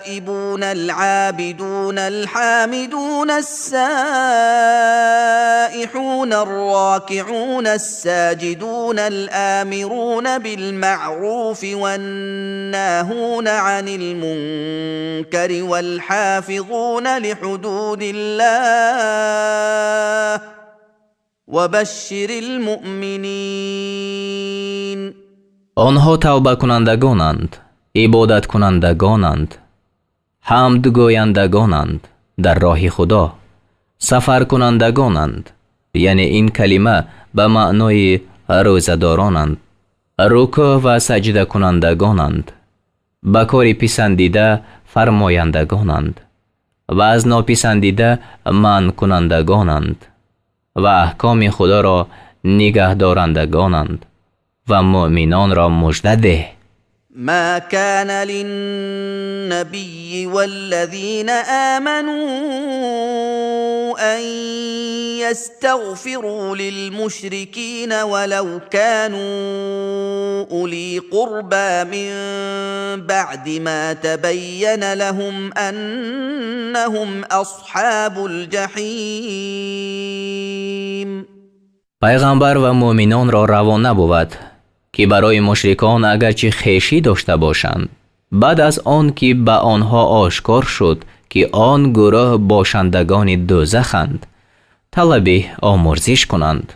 التائبون العابدون الحامدون السائحون الراكعون الساجدون الآمرون بالمعروف والناهون عن المنكر والحافظون لحدود الله وبشر المؤمنین. آنها توبه کنندگانند، عبادت کنندگانند، حمد گویندگانند در راه خدا، سفر کنندگانند، یعنی این کلمه به معنای روزه‌دارانند، رکوع و سجده کنندگانند، به کار پسندیده فرمایندگانند و از ناپسندیده منع کنندگانند و احکام خدا را نگهدارندگانند و مؤمنان را مژده ده. ما كان للنبي والذين آمنوا أن يستغفروا للمشركين ولو كانوا أولي قربى من بعد ما تبين لهم أنهم أصحاب الجحيم. Пайғамбар ва муъминонро раво набувад, ки барои мушрикон агарчи хешӣ дошта бошанд, баъд аз он ки ба онҳо ошкор шуд, ки он гурӯҳ бошандагони дӯзаханд, талаби омурзиш кунанд.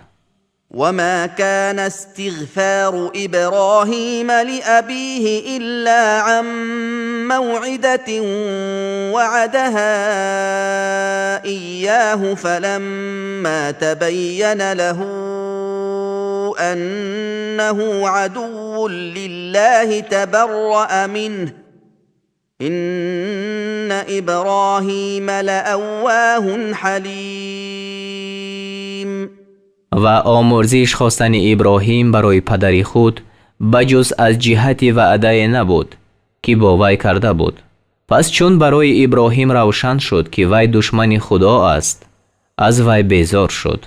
وما كان استغفار إبراهيم لأبيه إلا عن موعدة وعدها إياه فلما تبين له أنه عدو لله تبرأ منه إن إبراهيم لأواه حليم. Ва омурзиш хостани Иброҳим барои падари худ ба ҷуз аз ҷиҳати ваъдае набуд, ки бо вай карда буд. Пас чун барои Иброҳим равшан шуд, ки вай душмани Худо аст, аз вай безор шуд.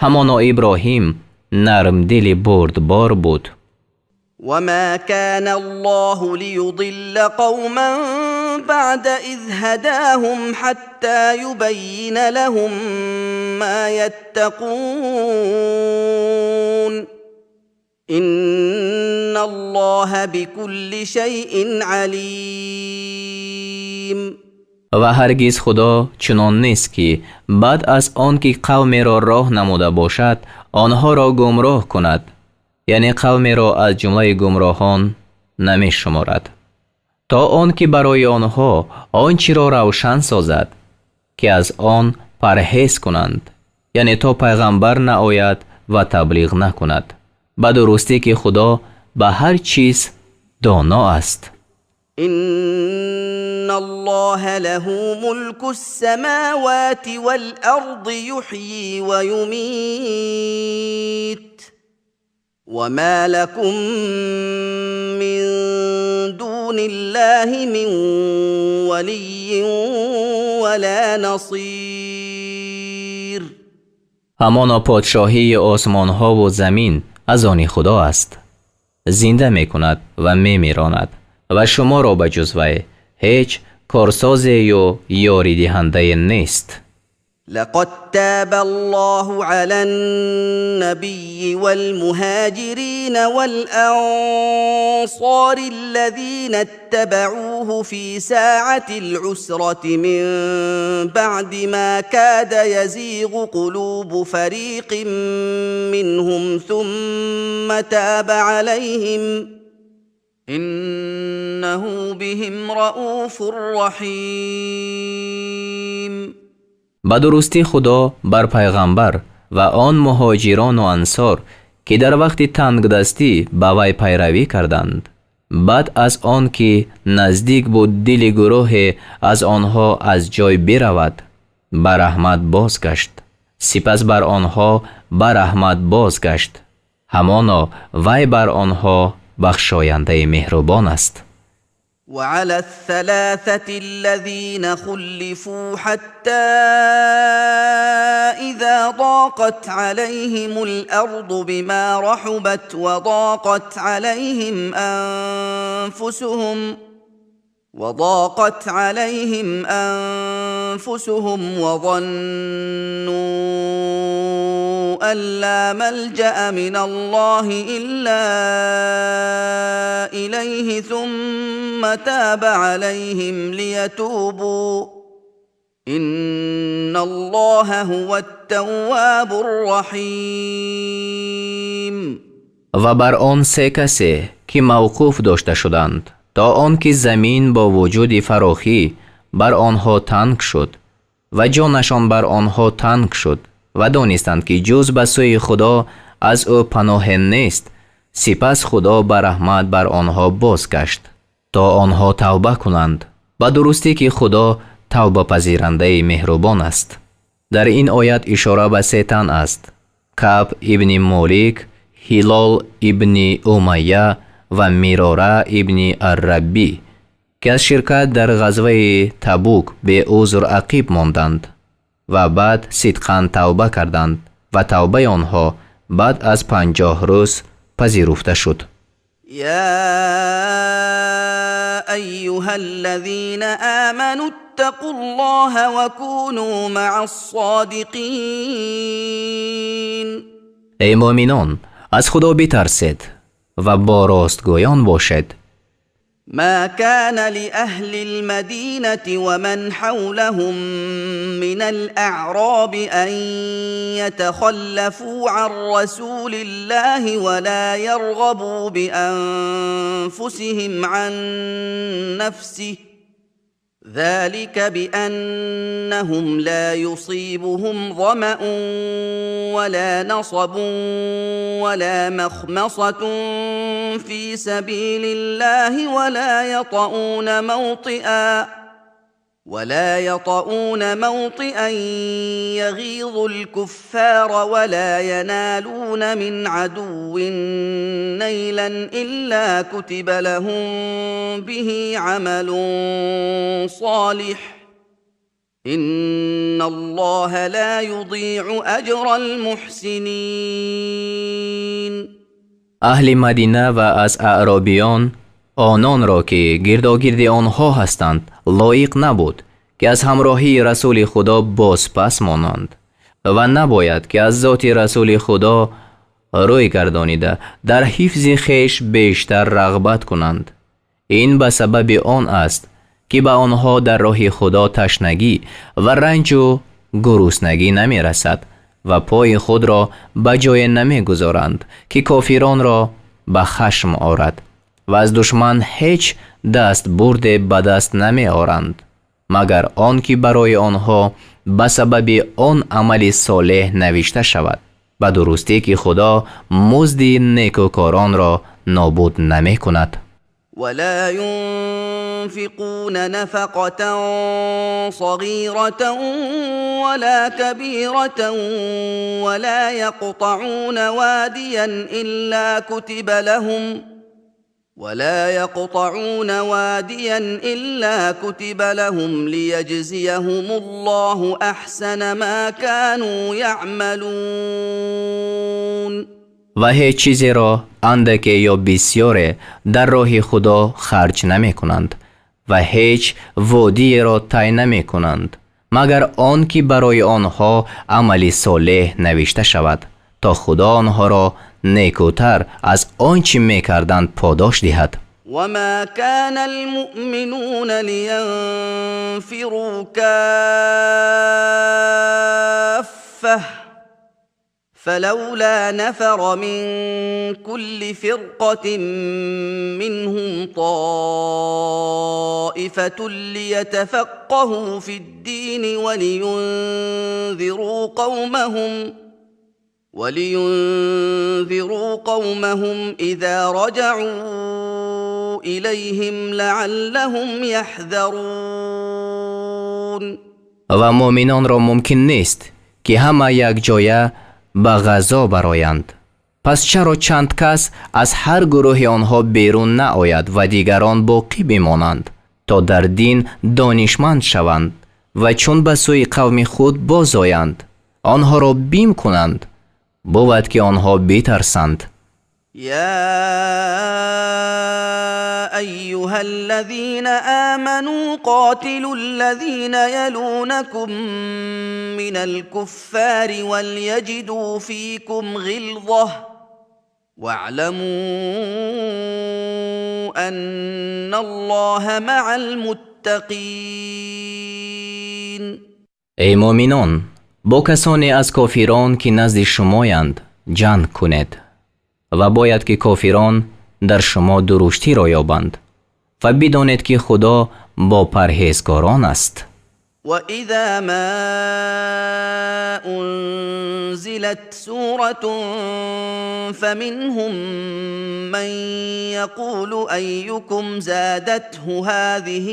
Ҳамоно Иброҳим нармдили бурдбор буд. وما كان الله ليضل قوما بعد إذ هداهم حتى يبين لهم ما يتقون إن الله بكل شيء عليم. Ва ҳаргиз Худо чунон нест, ки баъд аз он ки қавмеро роҳ намуда бошад, онҳоро гумроҳ кунад, яъне қавмеро аз ҷумлаи гумроҳон намешуморад, то он ки барои онҳо он чиро равшан созад, ки аз он парҳез кунанд, яъне то пайғамбар наояд ва таблиғ накунад. Ба дурустӣ ки Худо ба ҳар чиз доно аст. إن الله له ملك السماوات والأرض يحيي ويميت وما لكم من دون الله من ولي ولا نصير. Ҳамоно подшоҳии осмонҳову замин аз они Худо аст, зинда мекунад ва мемиронад, ва шуморо ба ҷуз вай ҳеҷ корсозею ёридиҳандае нест. لقد تاب الله على النبي والمهاجرين والأنصار الذين اتبعوه في ساعة العسرة من بعد ما كاد يزيغ قلوب فريق منهم ثم تاب عليهم إنه بهم رؤوف رحيم. Ба дурустӣ Худо бар пайғамбар ва он муҳоҷирону ансор, ки дар вақти тангдастӣ ба вай пайравӣ карданд, баъд аз он ки наздик буд дили гурӯҳе аз онҳо аз ҷой биравад, ба раҳмат бозгашт. Сипас бар онҳо ба раҳмат бозгашт. Ҳамоно вай бар онҳо бахшояндаи меҳрубон аст. وعلى الثلاثة الذين خلفوا حتى إذا ضاقت عليهم الأرض بما رحبت وضاقت عليهم أنفسهم وظنوا أن لا ملجأ من الله إلا إليه ثم تاب عليهم ليتوبوا إن الله هو التواب الرحيم. Ва бар он се касе, ки мавқуф дошта шуданд, то он ки замин бо вуҷуди фарохӣ бар онҳо танг шуд ва ҷонашон бар онҳо танг шуд ва донистанд, ки ҷуз ба сӯи Худо аз ӯ паноҳе нест, сипас Худо ба раҳмат бар онҳо бозгашт, то онҳо тавба кунанд. Ба дурустӣ ки Худо тавбапазирандаи меҳрубон аст. Дар ин оят ишора ба се тан аст: Каъб ибни Молик, Ҳилол ибни Умайя ва Мирора ибни Арраббӣ, ки аз ширкат дар ғазваи Табук беузр ақиб монданд ва баъд сидқан тавба карданд ва тавбаи онҳо баъд аз 50 рӯз пазируфта шуд. يا أيها الذين آمنوا اتقوا الله وكونوا مع الصادقين. Эй муъминон, аз Худо битарсед ва бо ростгӯён бошед. ما كان لأهل المدينة ومن حولهم من الأعراب أن يتخلفوا عن رسول الله ولا يرغبوا بأنفسهم عن نفسه ذلك بأنهم لا يصيبهم ظمأ ولا نصب ولا مخمصة في سبيل الله ولا يطؤون موطئا يغيظ الكفار ولا ينالون من عدو نيلا إلا كتب لهم به عمل صالح إن الله لا يضيع أجر المحسنين. Аҳли Мадина ва аз аъробиён ононро, ки гирдогирди онҳо ҳастанд, лоиқ набуд, ки аз ҳамроҳии Расули Худо бозпас монанд ва набояд, ки аз зоти Расули Худо рӯй гардонида, дар ҳифзи хеш бештар рағбат кунанд. Ин ба сабаби он аст, ки ба онҳо дар роҳи Худо ташнагӣ ва ранҷу гуруснагӣ намерасад ва пои худро ба ҷое намегузоранд, ки кофиронро ба хашм орад, ва аз душман ҳеҷ дастбурде ба даст намеоранд, магар он ки барои онҳо ба сабаби он амали солеҳ навишта шавад. Ба дурустӣ, ки Худо музди некӯкоронро нобуд намекунад. ولا ينفقون نفقة صغيرة ولا كبيرة ولا يقطعون واديا إلا كتب لهم ليجزيهم الله أحسن ما كانوا يعملون. Ва ҳеҷ чизеро, андаке ё бисёре, дар роҳи Худо харҷ намекунанд ва ҳеҷ водиеро тай намекунанд, магар он ки барои онҳо амали солеҳ навишта шавад, то Худо онҳоро некӯтар аз он чӣ мекарданд подош диҳад. وما كان المؤمنون لينفروا كافة فلولا نفر من كل فرقة منهم طائفة ليتفقهوا في الدين ولينذروا قومهم إذا رجعوا إليهم لعلهم يحذرون. Ва муъминонро мумкин нест, ки ҳама якҷоя ба ғазо бароянд. Пас чаро чанд кас аз ҳар гурӯҳи онҳо берун наояд ва дигарон боқӣ бимонанд, то дар дин донишманд шаванд ва чун ба сӯи қавми худ бозоянд, онҳоро бим кунанд? Бувад, ки онҳо битарсанд. يا أيها الذين آمنوا قاتلوا الذين يلونكم من الكفار وليجدوا فيكم غلظة واعلموا أن الله مع المتقين. Эй муъминон, бо касоне аз кофирон, ки назди шумоянд, ҷанг кунед, ва бояд, ки кофирон дар шумо дуруштиро ёбанд, ва бидонед, ки Худо бо парҳезгорон аст. وإذا ما أنزلت سورة فمنهم من يقول أيكم زادته هذه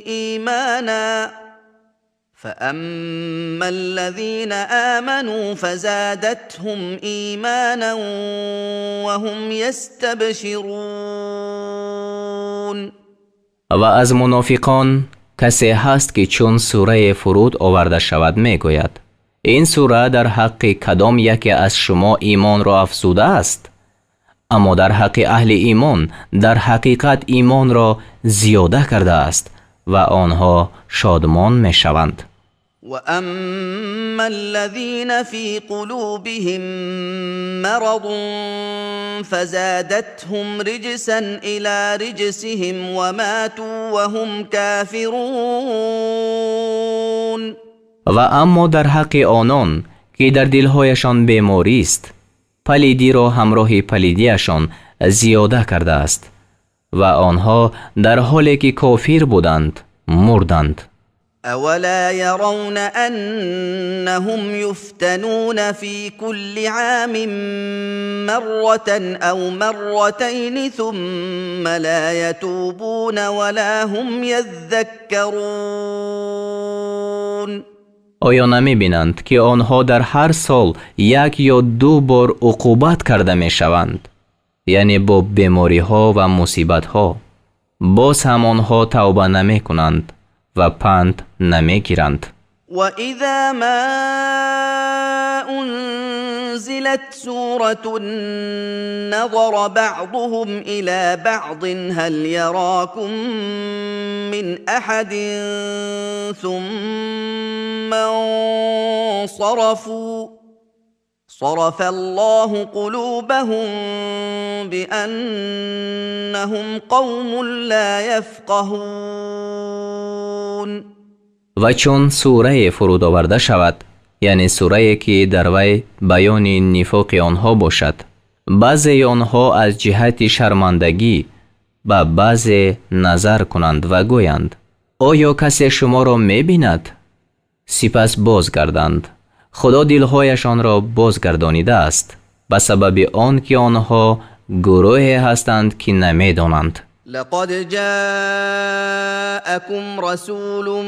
إيمانا فأما الذين آمنوا فزادتهم إيمانا وهم يستبشرون. Ва аз мунофиқон касе ҳаст, ки чун сурае фуруд оварда шавад, мегӯяд: «Ин сура дар ҳаққи кадом яке аз шумо имонро афзудааст?» Аммо дар ҳаққи аҳли имон дар ҳақиқат имонро зиёда кардааст ва онҳо шодмон мешаванд. واما الذين في قلوبهم مرض فزادتهم رجسا الى رجسهم وماتوا وهم كافرون. و اما در حق آنان که در دلهایشان بیماری است، پلیدی را همراه پلیدیشان زیاده کرده است و آنها در حالی که کافر بودند مردند. اولا يرون انهم يفتنون في كل عام مره او مرتين ثم لا يتوبون ولا هم يذكرون. آیا نمیبینند که آنها در هر سال یک یا دو بار عقوبت کرده میشوند، یعنی با بیماری ها و مصیبت ها؟ باز هم آنها توبه نمی کنند و پند نمیگیرند. و اذا ما انزلت سوره نظر بعضهم الى بعض هل يراكم من احد ثم انصرفوا صرف الله قلوبهم بأنهم قوم لا يفقهون. و چون سوره فرود آورده شود، یعنی سوره که در وی بیان نفاق آنها باشد، بعضی آنها از جهت شرمندگی به بعضی نظر کنند و گویند آیا کسی شما را میبیند؟ سپس بازگردند. خدا دلهایشان را بازگردانیده است به سبب آن که آنها گروهی هستند که نمیدانند. لقد جاءكم رسول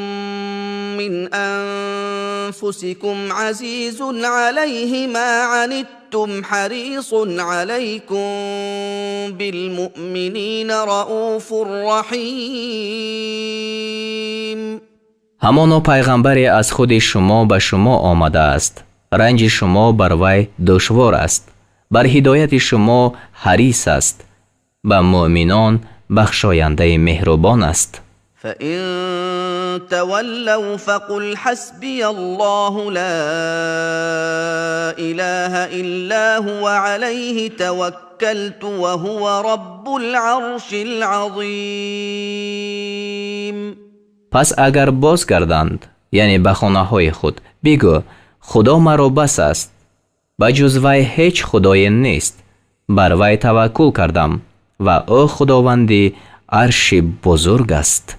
من انفسكم عزيز عليه ما عنتم حريص عليكم بالمؤمنين رؤوف رحيم. همانا پیغمبری از خود شما به شما آمده است، رنج شما بر وی دشوار است، بر هدایت شما حریص است، به مؤمنان بخشاینده مهربان است. فإن تولوا فقل حسبي الله لا إله إلا هو عليه توكلت وهو رب العرش العظیم. پس اگر بازگردند، یعنی به خانه های خود، بگو خدا مرا بس است، به جز وی هیچ خدای نیست، بر وی توکل کردم و او خداوند عرش بزرگ است.